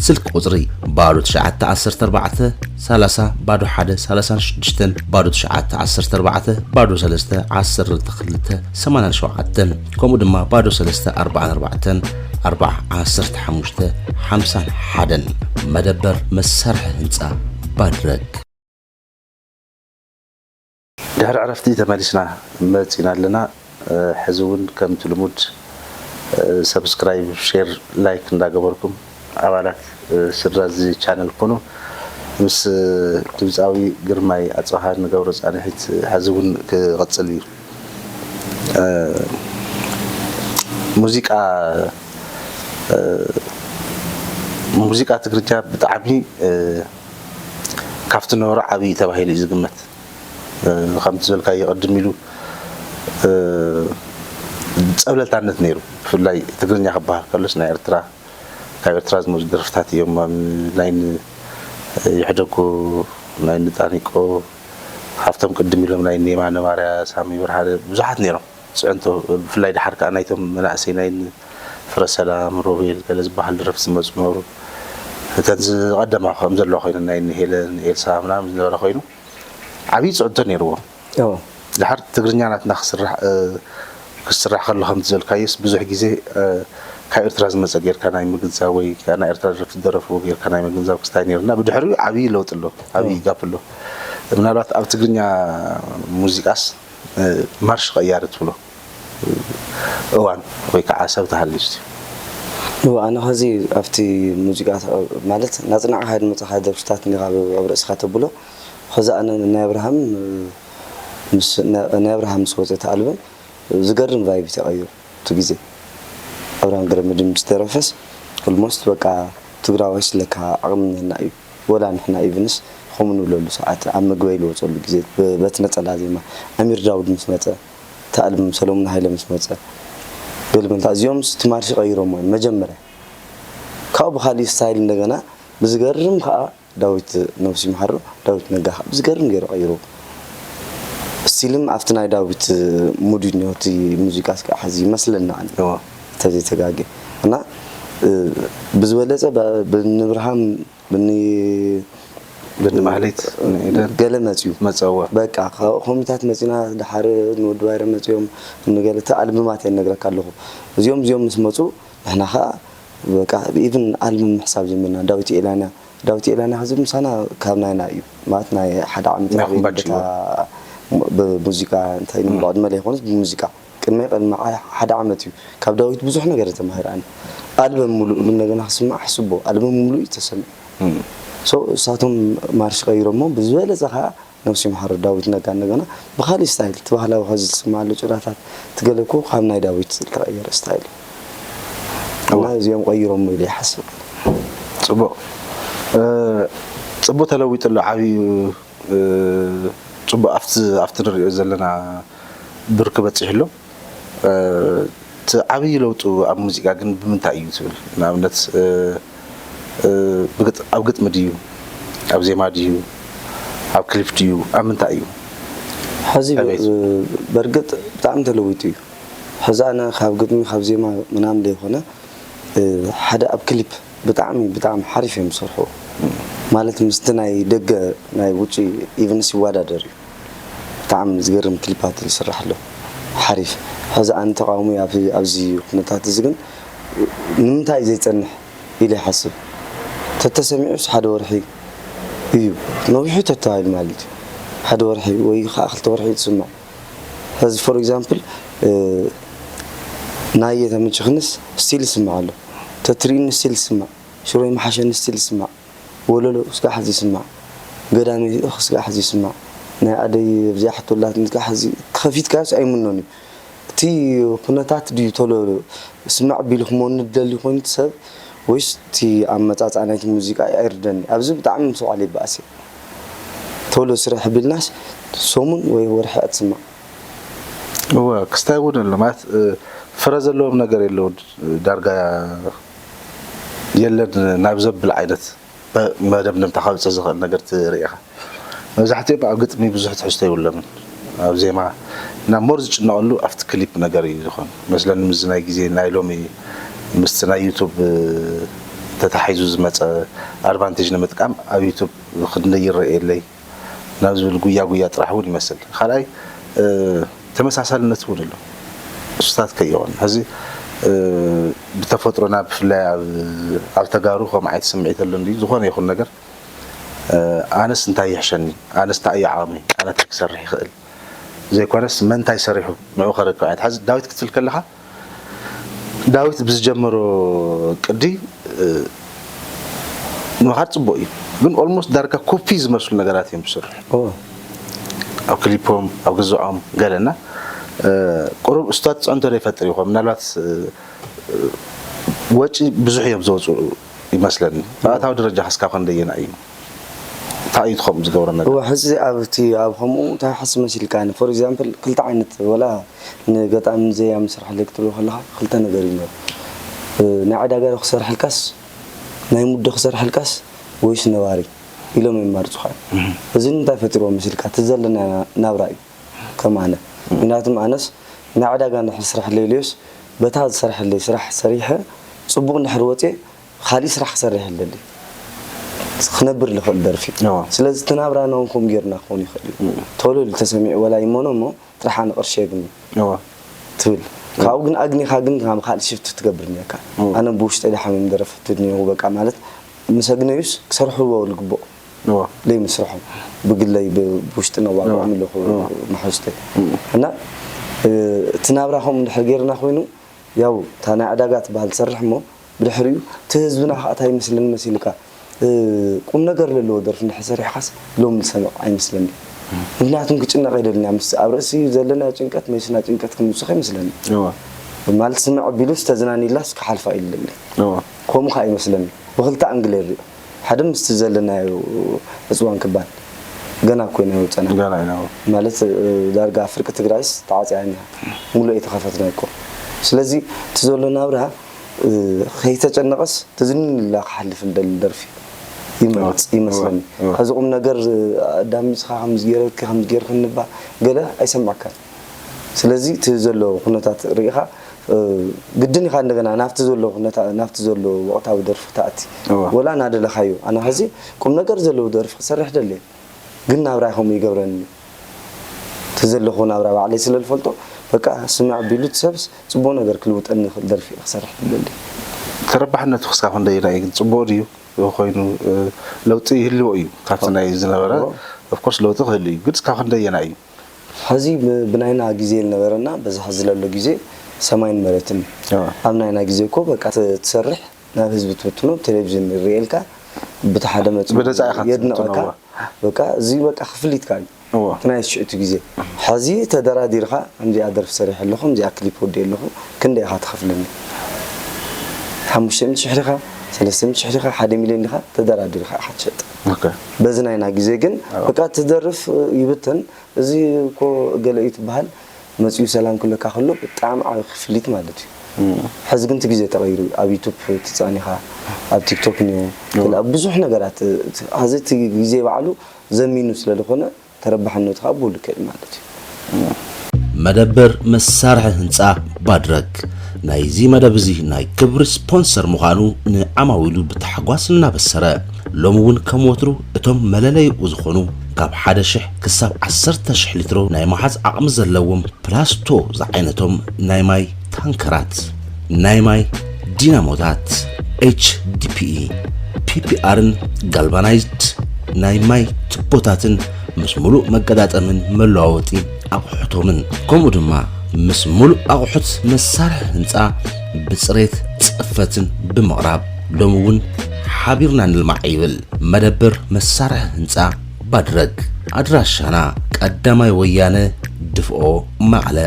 ስልኪ ቁፅሪ ባዶ ትሽዓተ ዓሰርተ ኣርባዕተ ሰላሳ ባዶ ሓደ ሰላሳን ሽዱሽተን፣ ባዶ ትሽዓተ ዓሰርተ ኣርባዕተ ባዶ ሰለስተ ዓሰርተ ክልተ ሰማንያን ሸውዓተን፣ ከምኡ ድማ ባዶ ሰለስተ ኣርባዓን ኣርባዕተን ኣርባዓ ዓሰርተ ሓሙሽተ ሓምሳን ሓደን። መደበር መሳርሒ ህንፃ ባድረግ። ድሕሪ ዕረፍቲ ተመሊስና መጺና ኣለና። እ፣ ሕዚ እውን ከምቲ ልሙድ፣ እ፣ ሰብስክራይብ፣ ሼር፣ ላይክ እንዳገበርኩም ኣባላት፣ እ፣ ስድራ እዚ ቻነል ኩኑ። ምስ፣ እ፣ ድምፃዊ ግርማይ ኣጽብሃ ንገብሮ ጻንሒት ሕዚ እውን ክቕጽል እዩ። እ፣ ሙዚቃ፣ እ፣ ሙዚቃ ትግርኛ ብጣዕሚ፣ እ፣ ካብቲ ነበሮ ዓብዪ ተባሂሉ እዩ ዝግመት። እ፣ ከምቲ ዝበልካዮ ቅድም ኢሉ፣ እ፣ ጸብለልታነት ነይሩ። ብፍላይ ትግርኛ ክበሃል ከሎስ ናይ ኤርትራ፣ ካብ ኤርትራ ዝመጹ ደርፍታት እዮም። ኣብ ናይ ን-፣ ይሕደጎ፣ ናይ ንጣኒቆ፣ ካብቶም ቅድም ኢሎም ናይ የማነ ማርያ፣ ሳሚ ብርሃነ ብዙሓት ነይሮም። ጽዕንቶ፣ ብፍላይ ደሓር ከኣ ናይቶም መናእሰይ ናይ ን-፣ ፍረ ሰላም፣ ሮቤል ገለ ዝበሃል ደረፍቲ ዝመጹ ነበሩ። እተን ዝቐደማ ከም ዘለዋ ኮይነን ናይ ን-፣ ሄለን፣ ኤልሳ ምናምን ዝነበረ ኮይኑ ዓብዪ ጽዕንቶ ነይርዎ። እዎ። ድሓር ትግርኛ ናትና ክስራሕ፣ እ፣ ክስራሕ ከሎ ከምቲ ዘልካዮስ ብዙሕ ግዜ፣ እ፣ ካብ ኤርትራ ዝመጸ ጌርካ ናይ ምግንዛብ ወይ ከኣ ናይ ኤርትራ ደረፍቲ ዝደረፍዎ ጌርካ ናይ ምግንዛብ ክስታይ ነይሩ እና ብድሕሪኡ ዓብዪ ለውጢ ኣሎ፣ ዓብዪ ጋፕ ኣሎ። ምናልባት ኣብ ትግርኛ ሙዚቃስ፣ እ፣ ማርሽ ቀያሪ ትብሎ እዋን ወይ ከዓ ሰብ ተሃልዩ እስቲ? እዎ፣ ኣነ ኸዚ ኣብቲ ሙዚቃ ማለት ናጽናዕካ ድመጽኻ ደርፍታት እኒኻ ኣብ ርእስኻ ተብሎ ኸዚ ኣነ ናይ ኣብርሃም ምስ ናይ ኣብርሃም ምስ ወፀ እቲ ኣልበም ዝገርም ቫይብ ተቐይሩ። እቲ ግዜ ኣብርሃም ገረመድህን ምስ ደረፈስ ኦልሞስት በቃ ትግራዋይስ ለካ ዓቕሚ እኒሀና እዩ። ወላ ንሕና ኢቭንስ ከምኡ ንብለሉ ሰዓት ኣብ መግበይ ዝወፀሉ ግዜ በቲ ነፀላ ዜማ ኣሚር ዳውድ ምስ መፀ እቲ ኣልበም ሰለሙን ሃይለ ምስ መፀ ገልመንታ እዚኦም ትማርሲ ቀይሮሞ እዮም መጀመርያ። ካብኡ ብካሊእ ስታይል እንደገና ብዝገርም ከዓ ዳዊት ነብሱ ይምሓሮ ዳዊት ነጋ ከዓ ብዝገርም ገይሩ ቀይሩ። ስቲልም ኣብቲ ናይ ዳዊት ሙድ እዩ እኒሆ እቲ ሙዚቃ እስከ ሕዚ ይመስለና ኣነ እዎ። ተዘይተጋጌ እና ብዝበለፀ ንብርሃም ብኒ ብኒ ማህሌት ንኤደን ገለ መፅዩ መፀወ በቃ ኮሚታት መፂና ድሓር ንወዲ ባይረ መፅዮም ንገለ እቲ ኣልብማት እየ ነግረካ ኣለኹ እዚኦም እዚኦም ምስ መፁ ንሕና ከዓ በቃ ኢቭን ኣልብም ምሕሳብ ጀሚርና ዳዊት ኤላና ዳዊት ኤላና ሕዚ ምሳና ካብ ናይና እዩ ማለት ናይ ሓደ ዓመት ናይ ዓብየት ኩምባችሎ። በታ ብሙዚቃ እንታይ ንብሎ ዕድመ ለይኮነስ ብሙዚቃ ቅድመይ ቅድሚ ዓ- ሓደ ዓመት እዩ ካብ ዳዊት ብዙሕ ነገር ተማሂረ ኣነ ኣልበም ሙሉእ ሉ እንደገና ክስማዕ ሕስቦ ኣልበም ሙሉእ እዩ ተሰሚዑ ሶ እሳቶም ማርሽ ቀይሮሞ ብዝበለፀ ከዓ ነብሱ ይምሓሮ ዳዊት ነጋ እንደገና ብካሊእ ስታይል እቲ ባህላዊ ከዚ ዝስማዓሉ ጭራታት ትገለኩ ካብ ናይ ዳዊት ዝተቀየረ ስታይል እዩ እና እዚኦም ቀይሮሞ ኢለ ይሓስብ ፅቡቅ እ፣ ፅቡቅ ተለዊጡ ኣሎ ዓብዩ እ፣ ፅቡቅ ኣብቲ ኣብቲ ንሪኦ ዘለና ብርኪ በጺሑ ኣሎ። እቲ ዓብዪ ለውጡ ኣብ ሙዚቃ ግን ብምንታይ እዩ ትብል? ንኣብነት ኣብ ግጥሚ ድዩ፣ ኣብ ዜማ ድዩ፣ ኣብ ክሊፕ ድዩ፣ ኣብ ምንታይ እዩ? ሕዚ በእርግጥ ብጣዕሚ ተለዊጡ እዩ። ሕዚ ኣነ ካብ ግጥሚ ካብ ዜማ ምናምን ዘይኮነ ሓደ ኣብ ክሊፕ ብጣዕሚ ብጣዕሚ ሓሪፍ እዮም ዝሰርሑ። ማለት ምስቲ ናይ ደገ ናይ ውጭ ኢቨንትስ ይወዳደር እዩ። ብጣዕሚ ዝገርም ክሊፓት ይስራሕ ኣሎ። ሓሪፍ። ሕዚ ኣነ ተቃውሞ ኣብዚ ኩነታት እዚ ግን ንምንታይ ዘይጸንሕ ኢለ ይሓስብ። ተተሰሚዑስ ሓደ ወርሒ እዩ ነዊሑ ተተባሂሉ ማለት እዩ። ሓደ ወርሒ ወይ ከዓ ክልተ ወርሒ ትስማዕ። ሕዚ ፎር ኤግዛምፕል ናየ ተመችኽንስ ስቲል ይስማዕ ኣሎ። ተትሪእኒ ስቲል ይስማዕ። ሽሮይ መሓሸኒ ስቲል ይስማዕ። ወለሎ ስጋዕ ሕዚ ይስማዕ። ገዳመይ ስጋዕ ሕዚ ይስማዕ። ናይ ኣደይ ኣብዚኣ ሕቶ ኣላትኒ ስጋዕ ሕዚ ከፊትካዮስ ኣይምኖን እዩ። እቲ ኩነታት ድዩ ቶሎ ስምዕ ቢሉ ክመኑ ዝደሊ ኮይኑ እቲ ሰብ ወይስ እቲ ኣመጻጽኣ ናይቲ ሙዚቃ ኣይርደኒ። ኣብዚ ብጣዕሚ ምስ በዓል ይበኣስ እየ። ቶሎ ስርሕ ቢልናስ ሰሙን ወይ ወርሒ እያ ትስማዕ። እወ ክስታይ እውን ኣሎ ማለት ፍረ ዘለዎም ነገር የለውን ዳርጋ የለን ናብ ዘብል ዓይነት መደምደምታ ካብፅእ ዝኽእል ነገር ትርኢ ኢኻ። መብዛሕትኦም ኣብ ግጥሚ ብዙሕ ትሕዝቶ የብሎምን ኣብ ዜማ እና ሞር ዝጭነቐሉ ኣብቲ ክሊፕ ነገር እዩ ዝኾን መስለኒ። ምስ ናይ ግዜ ናይ ሎሚ ምስቲ ናይ ዩቱብ ተታሒዙ ዝመፀ ኣድቫንቴጅ ንምጥቃም ኣብ ዩቱብ ክንደይ ይረአ የለይ ናብ ዝብል ጉያ ጉያ ጥራሕ እውን ይመስል። ካልኣይ ተመሳሳልነት እውን ኣሎ። እሱታት ከይኾን ሕዚ ብተፈጥሮና ብፍላይ ኣብ ተጋሩ ከም ዓይነት ስምዒት ኣሎ እንዲ ዝኾነ ይኹን ነገር ኣነስ እንታይ ይሕሸኒ፣ ኣነስ እንታይ እዩ ዓቕሚ፣ ኣነ እንታይ ክሰርሕ ይኽእል ዘይኮነስ መን እንታይ ሰሪሑ ንዑ ከረክብ ዓይነት። ሕዚ ዳዊት ክትብል ከለኻ ዳዊት ብዝጀመሮ ቅዲ ንምኻድ ፅቡቅ እዩ፣ ግን ኦልሞስት ዳርጋ ኮፒ ዝመስሉ ነገራት እዮም ዝስርሑ ኣብ ክሊፖም ኣብ ግዝዖም ገለና ቁሩብ ስታት ፅዕንቶ ዶ ይፈጥር ይኾን ምናልባት ወጪ ብዙሕ እዮም ዘውፅኡ ይመስለኒ። ብኣታዊ ደረጃ ክስካ ክንደየና እዩ እንታይ እዩ ትኸምኡ ዝገብረ ነገር እወ ሕዚ ኣብቲ ኣብ ከምኡ እንታይ ሓስብ መሲልካ ፎር ኤግዛምፕል ክልተ ዓይነት ወላ ንገጣሚ ዘያሚ ስራሕ ለይ ክትብሎ ከለካ ክልተ ነገር እዩ ነሩ ናይ ዕዳጋ ዶ ክሰርሐልካስ ናይ ሙድ ዶ ክሰርሐልካስ ወይስ ነባሪ ኢሎም የማርፁካ እዚ እንታይ ፈጢርዎ መሲልካ እቲ ዘለና ናብራ እዩ ከም ኣነ ምክንያቱም ኣነስ ናይ ዕዳጋ ንድሕር ስራሕ ለይልዮስ በታ ዝሰርሐለይ ስራሕ ሰሪሐ ፅቡቅ እንድሕር ወፅየ ካሊእ ስራሕ ክሰርሕ ኣለኒ ክነብር ዝኽእል ደርፊ ስለዚ እቲ ናብራና እውን ከምኡ ጌርና ክኸውን ይኽእል እዩ ቶሎ ኢሉ ተሰሚዑ ወላ ይመኖ እሞ ጥራሕ ኣነ ቅርሺ የግኒ ትብል ካብኡ ግን ኣግኒኻ ግን ናብ ካልእ ሽፍት ትገብር እኒካ ኣነ ብውሽጠይ ድሓሚም ደረፈቲ እኒኹ በቃ ማለት ምስ ኣግነዩስ ክሰርሕዎ ዝግብኦ ዘይምስርሖም ብግለይ ብውሽጢ ነዋግዖም ኣለኹ መሓዙተይ እና እቲ ናብራ ከምኡ እንድሕር ጌርና ኮይኑ ያው እታ ናይ ዕዳጋ ትበሃል ትሰርሕ እሞ ብድሕሪኡ እቲ ህዝብና ከዓ እንታይ ይመስለኒ መሲልካ ቁም ነገር ዘለዎ ደርፊ እንድሕር ሰሪሕካስ ሎም ዝሰምዕ ኣይመስለኒ ምክንያቱም ክጭነቕ የደልና ምስ ኣብ ርእሲ ዘለናዮ ጭንቀት መሊስና ጭንቀት ክንውስኽ ኣይመስለኒ ማለት ስምዕ ኣቢሉስ ተዝናንይላስ ክሓልፋ ኢሉ ደሊ ከምኡ ከዓ ይመስለኒ ብክልተ ኣንግል የሪኦ ሓደ ምስቲ ዘለናዮ ዕፅዋን ክባን ገና እኮ ኢና ወፀና ገና ኢና ማለት ዳርጋ ፍርቂ ትግራይስ ተዓፅያ እኒሃ ሙሉእ ኣይተኸፈትና እኮ ስለዚ እቲ ዘሎ ናብራ ከይተጨነቐስ ትዝንን ኢላ ክሓልፍ እንደሊ ደርፊ ይመርፅ ይመስለኒ ሕዚ ቁም ነገር ኣዳሚፅካ ከምዝጌረኪ ከምዝጌርክ እንባ ገለ ኣይሰምዐካን ስለዚ እቲ ዘሎ ኩነታት ርኢኻ ግድን ኢኻ እንደገና ናብቲ ዘሎ ኩነታ ናብቲ ዘሎ ወቕታዊ ደርፊ ክትኣቲ ወላ እናደለኻዮ ኣነ ሕዚ ቁም ነገር ዘለዎ ደርፊ ክሰርሕ ደልየ ግን ናብራይ ከምኡ ይገብረኒ እቲ ዘለኹ ናብራ ባዕለይ ስለ ዝፈልጦ በቃ ስምዕ ቢሉ እቲ ሰብስ ፅቡቅ ነገር ክልውጠኒ ይኽእል ደርፊ ክሰርሕ ደሊ ተረባሕነቱ ክስካ ክንደይ ራእይ ግን ፅቡቅ ድዩ ኮይኑ ለውጢ ይህልዎ እዩ ካብቲ ናይ ዝነበረ ኦፍኮርስ ለውጢ ክህሉ እዩ ግን እስካብ ክንደየና እዩ ሕዚ ብናይና ግዜ ዝነበረና በዚ ሕዚ ለሎ ግዜ ሰማይን መሬትን ኣብ ናይና ግዜ እኮ በቃ ትሰርሕ ናብ ህዝቢ ትብትኖ ቴሌቪዥን ይርእየልካ ብቲ ሓደ መፅኡ የድንቐካ በቃ እዚ በቃ ክፍሊትካ እዩ እቲ ናይ ሽዑቲ ግዜ ሕዚ ተደራዲርካ ከምዚኣ ደርፊ ሰሪሐ ኣለኹ ከምዚኣ ክሊፕ ወዲእ ኣለኹ ክንደይ ኢኻ ትኸፍለኒ ሓሙሽተ ሚእቲ ሽሕ ዲኻ ሰለስተ ሚእቲ ሽሕ ዲኻ ሓደ ሚልዮን ዲኻ ተደራዲርካ ኢኻ ትሸጥ በዚ ናይና ግዜ ግን በቃ ትደርፍ ይብተን እዚ እኮ ገለ እዩ ትበሃል መጺኡ ሰላም ክብለካ ከሎ ብጣዕሚ ዓቢ ክፍሊት ማለት እዩ። ሕዚ ግን እቲ ግዜ ተቐይሩ እዩ። ኣብ ዩቱብ ትጻኒኻ፣ ኣብ ቲክቶክ እኒኦ፣ ኣብ ብዙሕ ነገራት፣ እ፣ ሕዚ እቲ ግዜ ባዕሉ ዘሚኑ ስለ ዝኾነ ተረባሕነቱ ከዓ ብኡ ልክዕ እዩ ማለት እዩ። መደበር መሳርሒ ህንፃ ባድረግ ናይዚ መደብ እዚ ናይ ክብሪ ስፖንሰር ምዃኑ ንዓማዊሉ ብታሕጓስ እናበሰረ፣ ሎሚ እውን ከም ወትሩ እቶም መለለይኡ ዝኾኑ ካብ ሓደ ሽሕ ክሳብ ዓሰርተ ሽሕ ሊትሮ ናይ መሓዝ ዓቕሚ ዘለዎም ፕላስቶ ዝዓይነቶም ናይ ማይ ታንከራት፣ ናይ ማይ ዲናሞታት፣ ኤች ዲ ፒ ኢ፣ ፒ ፒ ኣርን ጋልቫናይዝድ ናይ ማይ ቱቦታትን ምስ ሙሉእ መገጣጠምን መለዋወጢ ኣቑሑቶምን፣ ከምኡ ድማ ምስ ሙሉእ ኣቑሑት መሳርሒ ህንፃ ብፅሬት ፅፈትን ብምቕራብ ሎሚ እውን ሓቢርና ንልማዕ ይብል። መደብር መሳርሒ ህንፃ ባድረግ። ኣድራሻና ቀዳማይ ወያነ ድፍኦ መቐለ።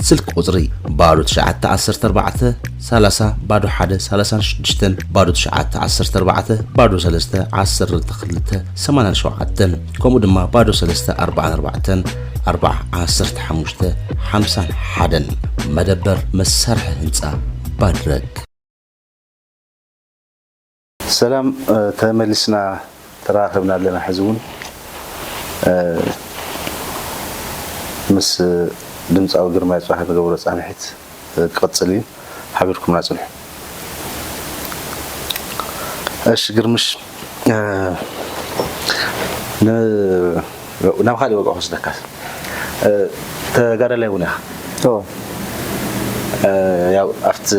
ስልኪ ቁፅሪ ባዶ ትሽዓተ ዓሰርተ ኣርባዕተ ሰላሳ ባዶ ሓደ ሰላሳን ሽዱሽተን፣ ባዶ ትሽዓተ ዓሰርተ ኣርባዕተ ባዶ ሰለስተ ዓሰርተ ክልተ ሰማንያን ሸውዓተን፣ ከምኡ ድማ ባዶ ሰለስተ ኣርባዓን ኣርባዕተን ኣርባዓ ዓሰርተ ሓሙሽተ ሓምሳን ሓደን። መደበር መሳርሒ ህንፃ ባድረግ። ሰላም፣ እ፣ ተመሊስና ተራኸብና ኣለና። ሕዚ እውን፣ እ፣ ምስ ድምፃዊ ግርማይ ጽባሕ ንገብሮ ጻንሒት፣ እ፣ ክቕጽል እዩ። ሓቢርኩምና ጽንሑ። እሺ ግርምሽ፣ እ፣ ን-፣ ናብ ካልእ ወግዒ ክወስደካ። እ፣ ተጋዳላይ እውን ኢኻ። እዎ። እ፣ ያው ኣብቲ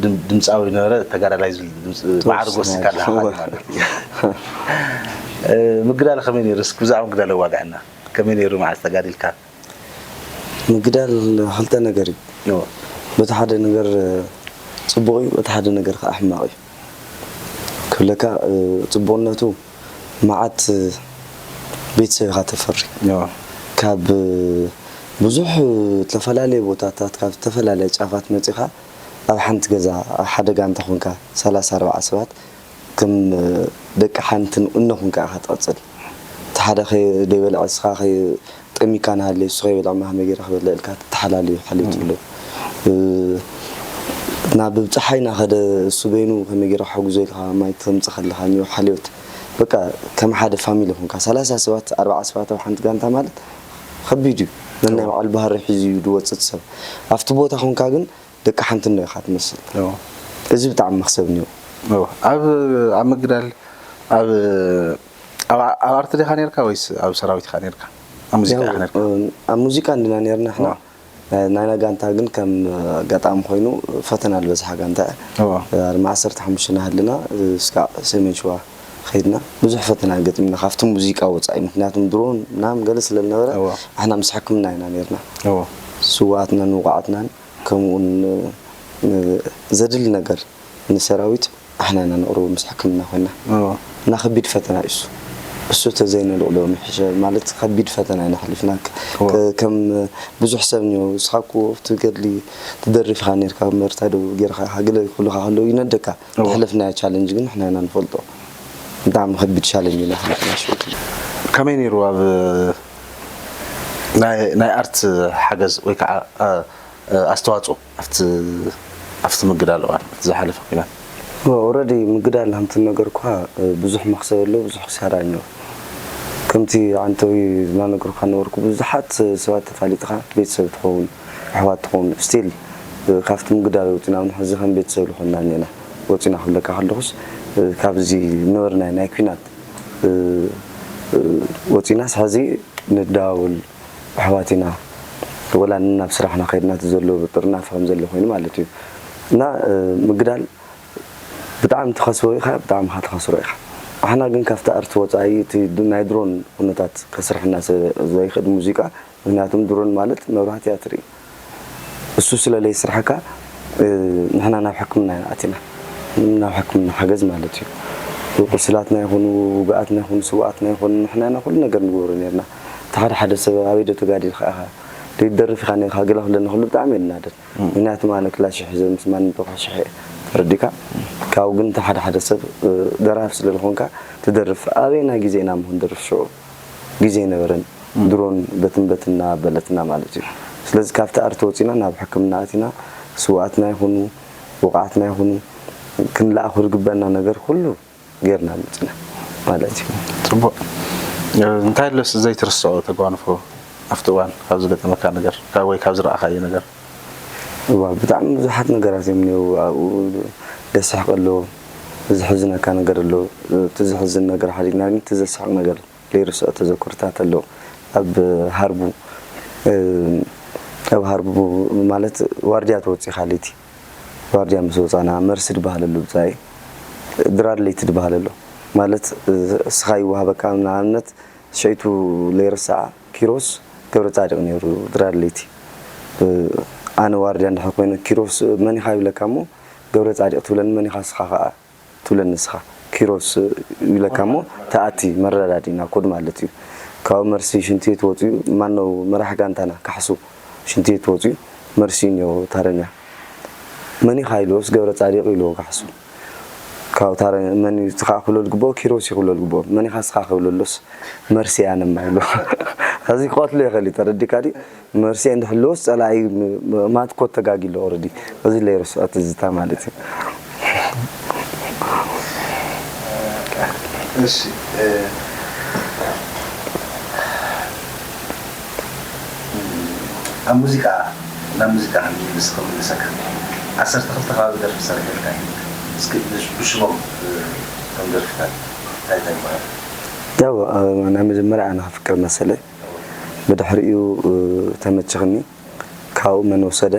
ድም-፣ ድምፃዊ ነበረ ተጋዳላይ ዝብል ድምፂ ማዕርግ ወሲድካ ኣለኻ ማለት እዩ። እ፣ ምግዳል ከመይ ነይሩ? እስኪ ብዛዕባ ምግዳል ኣዋግዐና። ከመይ ነይሩ? መዓዝ ተጋዲልካ? ምግዳል ክልተ ነገር እዩ። እዎ። በቲ ሓደ ነገር ጽቡቕ እዩ፣ በቲ ሓደ ነገር ከዓ ሕማቕ እዩ። ክብለካ፣ እ፣ ጽቡቕነቱ መዓት ቤተሰብ ኢኻ ተፈሪ። እዎ። ካብ ብዙሕ ዝተፈላለየ ቦታታት፣ ካብ ዝተፈላለየ ጫፋት መጺኻ ኣብ ሓንቲ ገዛ፣ ኣብ ሓደ ጋንታ ኮንካ ሰላሳ ኣርባዓ ሰባት ከም ደቂ ሓንቲ እኖ ኮንካ ኢኻ ትቐጽል። እቲ ሓደ ከይበልዐ፣ እስኻ ከይ-፣ ጠሚካ እናሃለየ እሱ ከይበልዐ እሞ ከመይ ገይረ ክበልዕ ኢልካ ትተሓላልዩ ሓልዮት ኣሎ። እ፣ ናብ ጸሓይ እናኸደ እሱ በይኑ ከመይ ገይረ ክሕግዞ ኢልካ ማይ ተምጽእ ከለኻ እኒኦ ሓልዮት። በቃ ከም ሓደ ፋሚሊ ኮንካ ሰላሳ ሰባት፣ ኣርባዓ ሰባት ኣብ ሓንቲ ጋንታ ማለት ከቢድ እዩ። ነናይ ባዕሉ ባህሪ ሒዙ እዩ ዝወጽእ እቲ ሰብ። ኣብቲ ቦታ ኮንካ ግን ደቂ ሓንቲ እኖ ኢኻ ትመስል። እዎ። እዚ ብጣዕሚ መኽሰብ እኒኦ። እዎ። ኣብ፣ ኣብ ምግዳል፣ ኣብ፣ ኣብ፣ ኣብ ኣርት ዲኻ ነርካ ወይስ ኣብ ሰራዊት ኢኻ ነርካ? ኣብ ሙዚቃ ያው፣ ኢኻ ነርካ? እ፣ ኣብ ሙዚቃ እንዲና ነርና ንሕና። እዎ። እ፣ ናይና ጋንታ ግን ከም ኣጋጣሚ ኮይኑ ፈተና ዝበዝሓ ጋንታ እያ። እዎ። እ፣ ኣርማ ዓሰርተ ሓሙሽተ ኢና ሃለና፣ እ፣ እስካዕ ሰሜን ሸዋ ኸይድና ብዙሕ ፈተና ገጢምና። ካብቲ ሙዚቃ ወጻኢ፣ ምኽንያቱም ድሮን ምናምን ገለ ስለ ዝነበረ እዎ። ንሕና ምስ ሕክምና ኢና ነርና። እዎ። ስውኣትናን ውቑዓትናን ከምኡውን፣ እ፣ ዘድሊ ነገር ንሰራዊት ኣሕና ኢና ነቕርቦ ምስ ሕክምና ኮይና። እዎ። እና ከቢድ ፈተና እዩ እሱ። እሱ ተዘይነልቕሎ ምሕሸ ማለት ከቢድ ፈተና ኢና ኣሕሊፍና። ከ-፣ እዎ። ከ-፣ ከም ብዙሕ ሰብ እኒኦ፣ "እስኻ እኮ ኣብቲ ገድሊ ትደርፍ ኢኻ ነርካ እምበር እንታይ ዶ ጌርካ ኢኻ?" ገለ ክብሉኻ ከለዉ ይነደካ። እዎ። ዘሕለፍናዮ ቻለንጅ ግን ንሕና ኢና ንፈልጦ። ብጣዕሚ ከቢድ ቻለንጅ ኢና ኣሕሊፍና ሽዑ። ከመይ ነይሩ ኣብ ናይ፣ ናይ ኣርት ሓገዝ ወይ ከዓ፣ እ፣ እ፣ ኣስተዋፅኦ ኣብቲ፣ ኣብቲ ምግዳል እዋን፣ ኣብቲ ዝሓለፈ ኲናት? ኦረዲ ምግዳል ከምቲ ዝነገርኩኻ፣ እ፣ ብዙሕ መኽሰብ ኣሎ፣ ብዙሕ ክሳራ ኣሎ። ከምቲ ዓንተዊ እናነገርኩኻ ነበርኩ፣ ብዙሓት ሰባት ተፋሊጥኻ፣ ቤተሰብ ትኸውን፣ ኣሕዋት ትኸውን፣ ስቲል፣ እ፣ ካብቲ ምግዳል ወፂና እውን ሕዚ ከም ቤተሰብ ዝኾንና እኒአና። ወፂና ክብለካ ከለኹስ፣ እ፣ ካብዚ ነበርና ናይ ኲናት፣ እ፣ እ፣ ወፂናስ ሕዚ ንደዋወል ኣሕዋት ኢና። ወላ ናብ ስራሕና ከይድና እቲ ዘሎ ጥርናፈ ከም ዘሎ ኮይኑ ማለት እዩ። እና፣ እ፣ ምግዳል ብጣዕሚ ትኸስቦ ኢኻ፣ ብጣዕሚ ኸዓ ትኸስሮ ኢኻ። ኣሕና ግን ካብቲ ኣርት ወጻኢ እቲ ድ-፣ ናይ ድሮን ኩነታት ከስርሐና ስለ ዘይኽእል ሙዚቃ፣ ምኽንያቱም ድሮን ማለት መብራህቲ እያ ትርኢ። እሱ ስለ ለይስርሐካ፣ እ፣ ንሕና ናብ ሕክምና ኢና ኣቲና። ናብ ሕክምና ሓገዝ ማለት እዩ። ቁስላትና ይኹኑ፣ ውግኣትና ይኹኑ፣ ስውኣትና ይኹኑ፣ ንሕና ኢና ኩሉ ነገር ንገብሮ ነርና። እቲ ሓደ ሓደ ሰብ ኣበይ ዶ ተጋዲልካ ኢኻ? ዘይትደርፍ ኢኻ ነርካ፣ ገለ ክብለኒ ከሎ ብጣዕሚ እየ ዝናደድ። ምኽንያቱም ኣነ ክላሽ ሒዘ ምስ ማንም ተኳሽሐ እየ። ተረዲእካ? ካብኡ ግን እቲ ሓደ ሓደ ሰብ፣ እ፣ ደራፊ ስለ ዝኾንካ ትደርፍ። ኣበየናይ ግዜ ኢና እሞ ክንደርፍ ሽዑ? ግዜ ኣይነበረን። ድሮን በትን በትን እናበለትና ማለት እዩ። እቲ ስለዚ ካብቲ ኣርቲ ወጺና ናብ ሕክምና ኣቲና ስውኣትና ይኹኑ ውቑዓትና ይኹኑ ክንለኣኹ ዝግበአና ነገር ኩሉ ጌርና መጺና ማለት እዩ። ጽቡቕ። እንታይ ኣለስ ዘይትርስዖ ተጓንፎ ኣብቲ እዋን ካብ ዝገጠመካ ነገር ካብ ወይ ካብ ዝረኣኻዮ ነገር? እዋ ብጣዕሚ ብዙሓት ነገራት እዮም እኒአው ኣብኡ ደስሕቕ ኣለዎ፣ ዝሕዝነካ ነገር ኣለዎ። እቲ ዝሕዝን ነገር ሓሊፍና ግን እቲ ዘስሕቕ ነገር ዘይርስዖ ተዘክሮታት ኣለዎ። ኣብ ሃርቡ ኣብ ሃርቡ ማለት ዋርድያ ተወፂኻ ለይቲ ዋርድያ ምስ ወፃና መርሲ ዝበሃል ኣሎ ብፃይ ድራር ለይቲ ዝበሃል ኣሎ ማለት እስኻ ይወሃበካ ንኣብነት ሸይቱ ለይረስዓ ኪሮስ ገብረፃድቕ ነይሩ ድራር ለይቲ ኣነ ዋርድያ እንድሕር ኮይነ ኪሮስ መን ኢኻ ይብለካ እሞ ገብረፃድቕ ትብለኒ መን ኢኻ እስኻ ከዓ ትብለኒ እስኻ ኪሮስ ይብለካ እሞ ተኣቲ መረዳዲእና ኮድ ማለት እዩ ካብ መርሲ ሽንቲ ቤት ወፅኡ ማነው መራሕ ጋንታና ካሕሱ ሽንቲ ቤት ወፅኡ መርሲ እኒኦ ታረኛ መን ኢኻ ኢልዎስ ገብረፃድቕ ኢልዎ ካሕሱ ካብ ታረ መን እዩ እቲ ከዓ ክብሎ ዝግብኦ ኪሮስ እዩ ክብሎ ዝግብኦ መን ኢኻ እስኻ ክብለሎስ መርሲ ኣነማ ኢልዎ እዚ ክቐትሎ ይኽእል እዩ ተረዲካ ድዩ መርሲ እንድሕልዎስ ፀላኢ ማትኮ ተጋጊሎ ኦረዲ እዚ ለይረስዖ ትዝታ ማለት እዩ እሺ ኣብ ሙዚቃ ናብ ሙዚቃ ክንምልስ ክምልሰካ ዓሰርተ ክልተ ከባቢ ደርፊ ሰሪሕልካ እዩ እስኪ ብሽሞም ከም ደርፍታት እንታይ እንታይ ይበሃል ያው ናይ መጀመርያ ኣነ ክፍቅር መሰለ ብድሕሪኡ ተመችኽኒ ካብኡ መን ወሰደ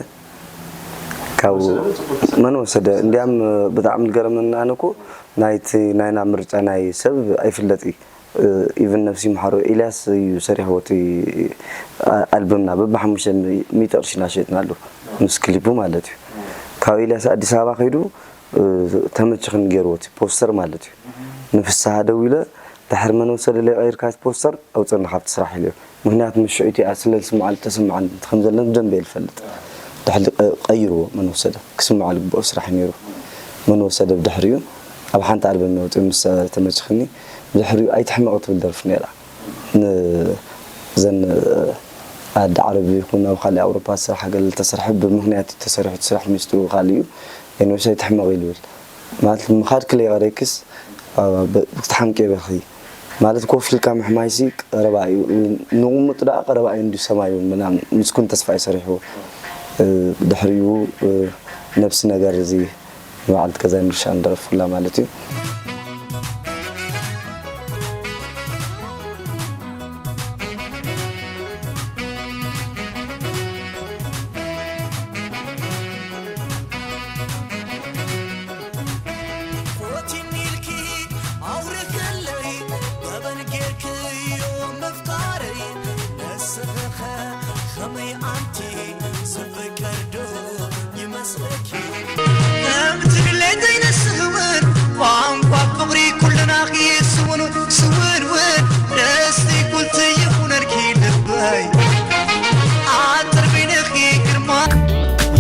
ካብ መን ወሰደ እንዲያም ብጣዕሚ ዝገረመኒ ኣነ እኮ ናይቲ ናይና ምርጫ ናይ ሰብ ኣይፍለጥ እዩ ኢቭን ነብሲ መሓሮ ኢልያስ እዩ ሰሪሕዎ እቲ ኣልበምና በብሓሙሽተ ሚእቲ ቅርሺ እናሸጥናሉ ምስ ክሊፑ ማለት እዩ ካብ ኢልያስ ኣዲስ ኣበባ ከይዱ ተመችኽኒ ገይርዎ እቲ ፖስተር ማለት እዩ ንፍስሃ ደዊለ ድሕር መን ወሰደለይ ቀይርካ እቲ ፖስተር ኣውፀና ካብቲ ስራሕ ኢልዮ ምኽንያቱ ምስ ሽዑ እቲኣ ስለ ዝስምዓሉ ተሰምዓኒ ከምዘለን ብደንበ እየ ዝፈልጥ ድሕሪ ቀይርዎ መን ወሰደ ክስምዖ ዝግብኦ ስራሕ ነይሩ መን ወሰደ ብድሕሪኡ ኣብ ሓንቲ ኣልበም ነውፅኡ ምስ ተመችኽኒ ብድሕሪኡ ኣይትሕመቕ ትብል ደርፊ ነይራ ንዘን ኣዲ ዓረብ ይኹን ኣብ ካልእ ኣውሮፓ ዝስራሕ ገለ ዝተሰርሐ ብምኽንያት እዩ ተሰሪሑ እቲ ስራሕ ሚስጥሩ ካልእ እዩ ኤኒወይስ ኣይትሕመቕ እዩ ዝብል ማለት ምኻድ ክለይ ቀረይክስ ክትሓምቂ በኺ ማለት ኮፍ ኢልካ ምሕማይሲ ቀረባ እዩ ንቕሙጥ ደኣ ቀረባ እዩ እንዲ ሰማዩ ምናምን ምስኩን ተስፋ እዩ ሰሪሕዎ ድሕሪኡ ነብሲ ነገር እዚ ንበዓልቲ ገዛይ ምርሻ ንደረፍኩላ ማለት እዩ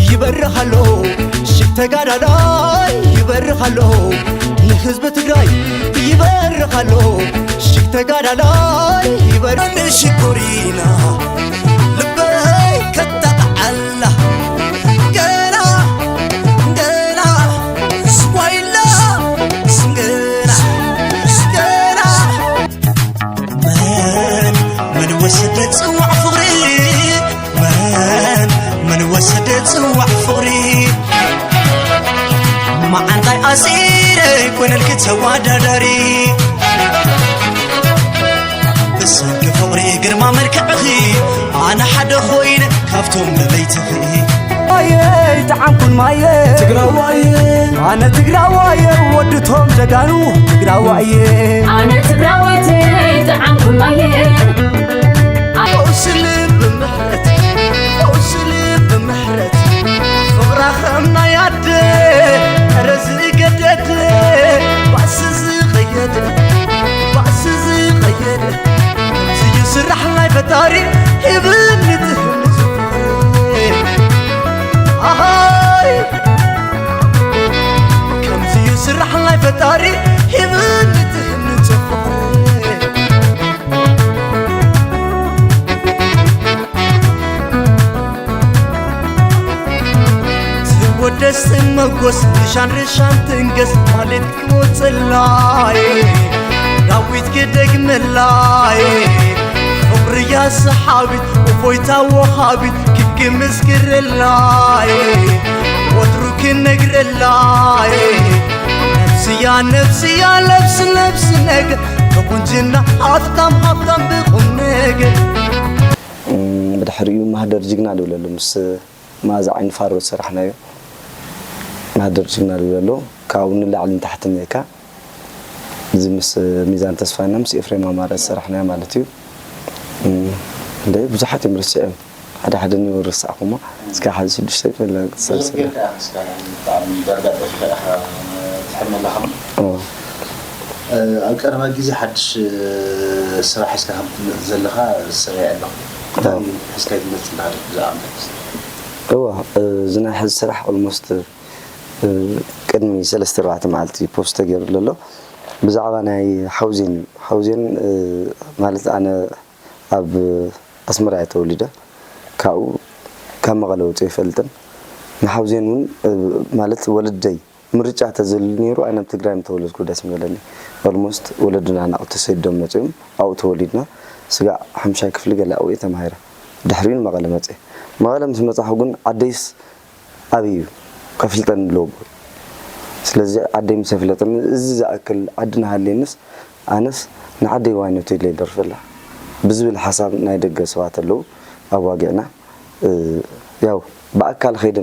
ይበርኽ ኣሎ ሽግ ተጋዳላይ ይበርኽ ኣሎ ንህዝቢ ትግራይ ይበርኽ ኣሎ ሽግ ተጋዳላይ ይበርኽ ሽኮሪና ልበይ ከተጣዓላ ገና ገና ስኳይላ ስንገና ስገና መን መን ወሰደ ጽዋዕ ፍቕሪ መን መን ወሰደ ጽዋዕ ፍቕሪ መዓንታይ ኣሲረ ኮይነልኪ ተዋዳዳሪ ብሰንኪ ፍቕሪ ግርማ መልክዕኺ ኣነ ሓደ ኮይነ ካብቶም ለበይትኺ ማየይ ጣዓምኩን ማየ ትግራዋየ ኣነ ትግራዋየ ወድቶም ጀጋኑ ትግራዋየ ኣነ ትግራወይቲ ጣዓምኩን ማየ ፈውሲ ልቢ ምሕረት ፈውሲ ልቢ ምሕረት ፍቕራ ከም ናይ ኣደ ኧረ ዝገደደ ባእሲ ዝቐየደ ባእሲ ዝቐየደ ከምዚ ይስራሕ ናይ ፈጣሪ ሂብኒ ትህምዙ ኣሃይ ከምዚ ይስራሕ ናይ ፈጣሪ ሂብኒ ትህምዙ ፍቕሪ ትመጎስ ርሻን ርሻን ትንገስ ማለት ክወፅላይ ዳዊት ክደግመላይ ፍቕርያ ሰሓቢት እፎይታ ወሃቢት ክክምስክረላይ ወትሩ ክነግረላይ ነፍስያ ነፍስያ ለብስ ለብስ ነገር ብቁንጅና ሃፍታም ሃፍታም ብቁም ነገር ብድሕሪኡ ማህደር ጅግና ንብለሉ ምስ መኣዛ ዓይኒ ፋሮ ዝሰራሕናዮ ማህደር ጅግና ንብለሉ ካብኡ ንላዕሊ ንታሕቲ እኒኤካ እዚ ምስ ሚዛን ተስፋና ምስ ኤፍሬም ኣማረ ዝሰራሕናዮ ማለት እዩ። እንደ ብዙሓት እዮም ርስዕዮም ሓደ ሓደ ንብል ርሳዕኩሞ እስካ ሓደ ሽዱሽተ ይፈለ ብዙሕ ጌርካ ኢኻ እስካ ብጣዕሚ ዳርጋ ጠፊኻ ኢኻ ትሕመለኻ ኣብ ቀረባ ግዜ ሓድሽ ስራሕ ሒዝካ ከም ትመፅእ ዘለኻ ሰሚዐ ኣለኹ። እንታይ ሒዝካ ትመፅእ ኣለኻ ብዛዕባ እንታይ? እዋ እዚ ናይ ሕዚ ስራሕ ኦልሞስት ቅድሚ ሰለስተ ኣርባዕተ መዓልቲ ፖስት ተገይሩ ኣሎ። ብዛዕባ ናይ ሓውዜን እዩ። ሓውዜን ማለት ኣነ ኣብ ኣስመራ እየ ተወሊደ። ካብኡ ካብ መቐለ ወፂኡ ይፈልጥን ንሓውዜን እውን ማለት ወለደይ ምርጫ ተዘልዩ ነይሩ ኣነ ኣብ ትግራይ ምተወለድኩ ደስ ምበለኒ። ኦልሞስት ወለድና ናቕቲ ሰይዶም መፅኦም ኣብኡ ተወሊድና ስጋዕ ሓምሻይ ክፍሊ ገለ ኣብኡ እየ ተማሂረ። ድሕሪኡ ንመቐለ መፅእ። መቐለ ምስ መፃኹ ግን ዓደይስ ኣበይ እዩ ከፍልጠኒ ኣለዎ። ስለዚ ዓደይ ምስ ኣፍለጠኒ እዚ ዝኣክል ዓዲ ናሃልየንስ ኣነስ ንዓደይ ዋይኖት ኢለ ይደርፈላ ብዝብል ሓሳብ ናይ ደገ ሰባት ኣለዉ ኣዋጊዕና ያው ብኣካል ከይደ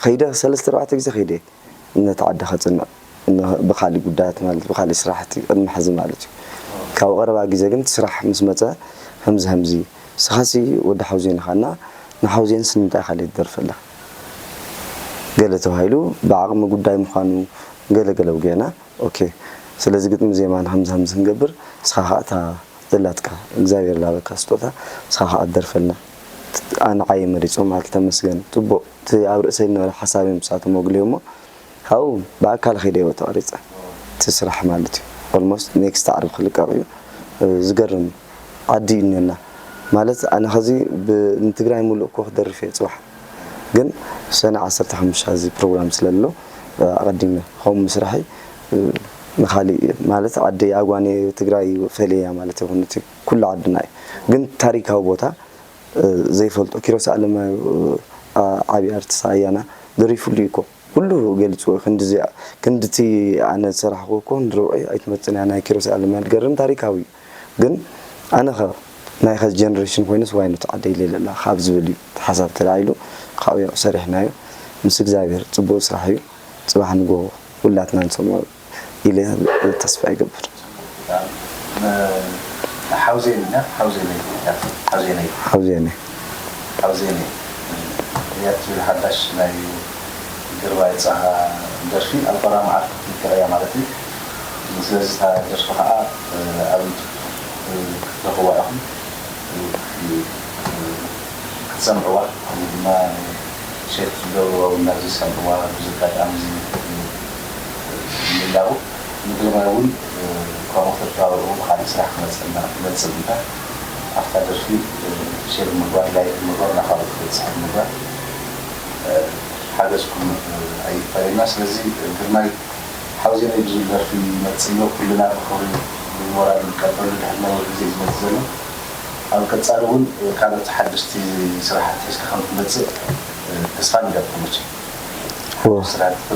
ከይደ ሰለስተ ኣርባዕተ ግዜ ከይደ ነቲ ዓዲ ከፅንዕ ብካሊእ ጉዳያት ማለት ብካሊእ ስራሕቲ ቅድሚ ሕዚ ማለት እዩ። ካብ ቀረባ ግዜ ግን እቲ ስራሕ ምስ መፀ ከምዚ ከምዚ ንስኻሲ ወዲ ሓውዜን ኢኻ እና ንሓውዜንስ ንምንታይ ኢኻ ዘይትደርፈላ ገለ ተባሂሉ ብዓቕሚ ጉዳይ ምዃኑ ገለ ገለ ኣውጊዕና ኦኬ ስለዚ ግጥሚ ዜማ ንከምዚ ከምዚ ክንገብር ንስኻ ከዓ እታ ዘላትካ እግዚኣብሔር ላበካ ስጦታ ንስኻ ከዓ ትደርፈልና ኣነ ዓየ መሪፆ ማለት ተመስገን ፅቡቕ እቲ ኣብ ርእሰይ ዝነበረ ሓሳብ እዮም ንሳቶም ኣጉልዮሞ ካብኡ ብኣካል ከይደ እየ ተቐሪፀ እቲ ስራሕ ማለት እዩ ኦልሞስት ኔክስት ዓርቢ ክልቀቕ እዩ ዝገርም እዩ ዓዲ እዩ እኒአና ማለት ኣነ ከዚ ንትግራይ ሙሉእ እኮ ክደርፍ እየ ፅባሕ ግን ሰነ ዓሰርተ ሓሙሽተ እዚ ፕሮግራም ስለሎ ኣቐዲመ ከምኡ ምስራሐይ ንካሊእ ማለት ዓደይ ኣጓኒ ትግራይ ፈለያ ማለት ይኹን እቲ ኩሉ ዓድና እዩ ግን ታሪካዊ ቦታ ዘይፈልጦ ኪሮስ ኣለማዮ ዓብዪ ኣርቲስት ኣያና ደሪፉሉ እዩ እኮ ኩሉ ገሊፅዎ ክንድዚ ክንድቲ ኣነ ዝሰራሕኩ እኮ ንርብዒ ኣይትመፅን እያ ናይ ኪሮስ ኣለማዮ ዝገርም ታሪካዊ እዩ ግን ኣነ ኸ ናይ ኸዚ ጀነሬሽን ኮይነስ ዋይ ነቲ ዓደይ ለለላ ካብ ዝብል እዩ ሓሳብ ተላዒሉ ካብኡ ሰሪሕናዮ ምስ እግዚኣብሔር ፅቡቅ ስራሕ እዩ ፅባሕ ንጎ ሁላትና ንሰምዖ ኢለ ተስፋ ይገብር። ሓውዜን ኢና ሓውዜነይ ሓውዜነይ ሓውዜነይ ሓውዜነይ እያ ትብል ሓዳሽ ናይ ግርማይ ጸሃ ደርፊ ኣብ ቀዳሚ ዓርቢ ክትልቀቕ እያ ማለት እዩ። ስለዚ እታ ደርፊ ከዓ ኣብ ዩቱብ ክትረኽብዋ ኢኹም ክትሰምዕዋ እዚ ድማ ሼር ክትገብርዋ እውን ናብዚ ሰምዕዋ ብዚ ኣጋጣሚ እዚ ምህላው ንግርማይ እውን ከምኡ ተተባብዕዎ ብካሊእ ስራሕ ክመፅእና ክመፅእ እምበር ኣብታ ደርፊ ሼር ምግባር ላይክ ምግባር ናካልኦት ክበፅሕ ምግባር ሓገዝኩም ኣይፈለና ስለዚ ግርማይ ሓውዜነይ ብዝብል ደርፊ ይመፅእ ኣሎ ኩልና ብክብሪ ብሞራል ንቀበሉ ድሕሪ ነዊሕ ግዜ እዩ ዝመፅእ ዘሎ ኣብ ቀፃሊ እውን ካልኦት ሓደሽቲ ስራሕቲ ሒዝካ ከም ትመፅእ ተስፋ ንገብር መቸም ስራሕቲ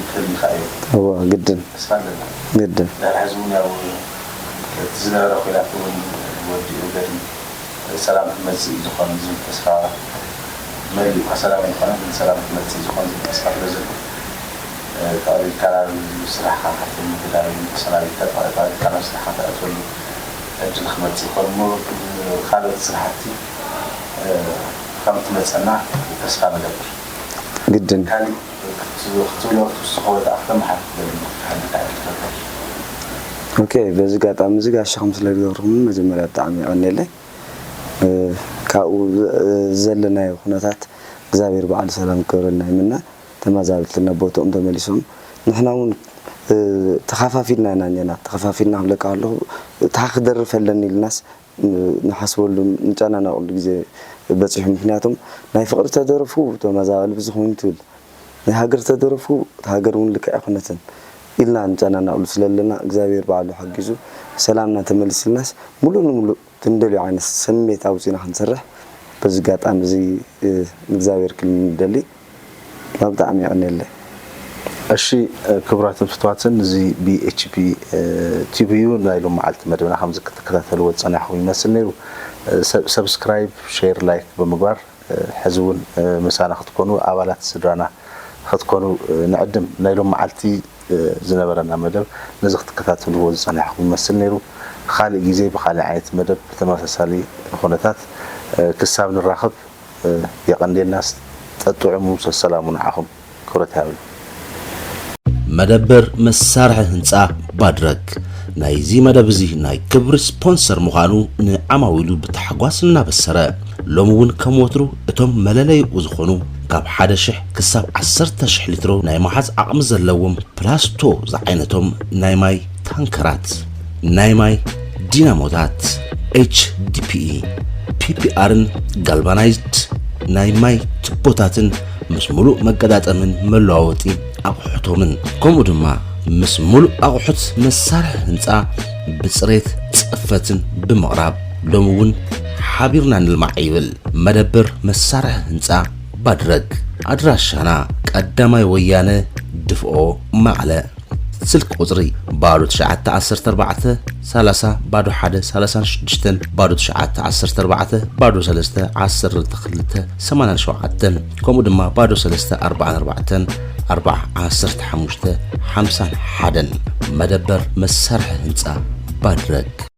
ክህልካ እዩ እዋ ግድን ተስፋ ኣለና ግድን ድሕሪ ሕዚ እውን ያው እቲ ዝነበረ ኩናት እውን ወዲኡ ገዲ ሰላም ክመፅእ እዩ ዝኾን ዝብል ተስፋ መሊእኳ ሰላም ኣይኮነን ግን ሰላም ክመፅእ እዩ ዝኾን ዝብል ተስፋ ስለ ዘሎ ተቐቢልካ ናብ ስራሕካ ክትምድር ተሰናቢትካ ተቐቢልካ ናብ ስራሕካ ተኣትወሉ ዕድል ክመፅእ ይኾን እሞ ካልኦት ስራሕቲ ከም ትመፀና ተስፋ ንገብር። ግድን ካሊእ ክትብሎ ክትውስኾ ወይ ከዓ ክተመሓላልፍ ትደሊ ክትሓልካ ዕድል ፈጥር። ኦኬ በዚ ኣጋጣሚ እዚ ጋሻኹም ስለ ዝገብርኹም መጀመርያ ብጣዕሚ የቐንየለይ። ካብኡ ዘለናዮ ኩነታት እግዚኣብሔር በዓሉ ሰላም ክገብረልና ይምነ። ተመዛበልትና ቦትኦም ተመሊሶም ንሕና እውን ተኸፋፊልና ኢና እኒአና። ተኸፋፊልና ክብለካ ከለኹ እታ ክደርፍ ኣለኒ ኢልናስ ንሓስበሉ ንጨናነቐሉ ግዜ በፂሑ። ምክንያቱም ናይ ፍቕሪ ተደረፉ ተመዛበሊ ብዚ ኮይኑ ትብል ናይ ሃገር ተደረፉ፣ ሃገር እውን ልክዕ ኣይኮነትን ኢልና ንጨናነቕሉ ስለለና እግዚኣብሔር ባዕሉ ሓጊዙ ሰላምና ተመሊስልናስ ሙሉእ ንሙሉእ ትንደልዮ ዓይነት ስሜት ኣውፂና ክንሰርሕ በዚ ኣጋጣሚ እዚ ንእግዚኣብሔር ክልል ንደሊ። ብጣዕሚ የቐንየለይ። እሺ ክቡራትን ፍትዋትን፣ እዚ ብኤችፒ ቲቪ እዩ። ናይ ሎም መዓልቲ መደብና ከምዚ ክትከታተልዎ ዝፀናሕኹም ይመስል ነይሩ። ሰብስክራይብ፣ ሼር፣ ላይክ ብምግባር ሕዚ እውን ምሳና ክትኮኑ ኣባላት ስድራና ክትኮኑ ንዕድም። ናይ ሎም መዓልቲ ዝነበረና መደብ ነዚ ክትከታተልዎ ዝፀናሕኹም ይመስል ነይሩ። ካልእ ግዜ ብካልእ ዓይነት መደብ ብተመሳሳሊ ኩነታት ክሳብ ንራኸብ የቐንየልና። ጠጥዑሙ ሰሰላሙ ንዓኹም ክብረት ይሃበልና። መደብር መሳርሒ ህንፃ ባድረግ ናይዚ መደብ እዚ ናይ ክብሪ ስፖንሰር ምዃኑ ንዓማዊሉ ብታሕጓስ እናበሰረ፣ ሎሚ እውን ከም ወትሩ እቶም መለለይኡ ዝኾኑ ካብ ሓደ ሽሕ ክሳብ ዓሰርተ ሽሕ ሊትሮ ናይ ምሓዝ ዓቕሚ ዘለዎም ፕላስቶ ዝዓይነቶም ናይ ማይ ታንከራት፣ ናይ ማይ ዲናሞታት፣ ኤችዲፒኢ፣ ፒፒኣርን ጋልቫናይዝድ ናይ ማይ ቱቦታትን ምስ ሙሉእ መገጣጠምን መለዋወጢ ኣቑሑቶምን፣ ከምኡ ድማ ምስ ሙሉእ ኣቑሑት መሳርሒ ህንፃ ብፅሬት ፅፈትን ብምቕራብ ሎሚ እውን ሓቢርና ንልማዕ ይብል መደብር መሳርሒ ህንፃ ባድረግ። ኣድራሻና ቀዳማይ ወያነ ድፍኦ መቐለ። ስልኪ ቁፅሪ ባዶ ትሽዓተ ዓሰርተ ኣርባዕተ ሰላሳ ባዶ ሓደ ሰላሳን ሽዱሽተን ባዶ ትሽዓተ ዓሰርተ ኣርባዕተ ባዶ ሰለስተ ዓሰርተ ክልተ ሰማንያን ሸውዓተን ከምኡ ድማ ባዶ ሰለስተ ኣርባዓን ኣርባዕተን ኣርባዓ ዓሰርተ ሓሙሽተ ሓምሳን ሓደን። መደበር መሳርሒ ህንፃ ባድረግ።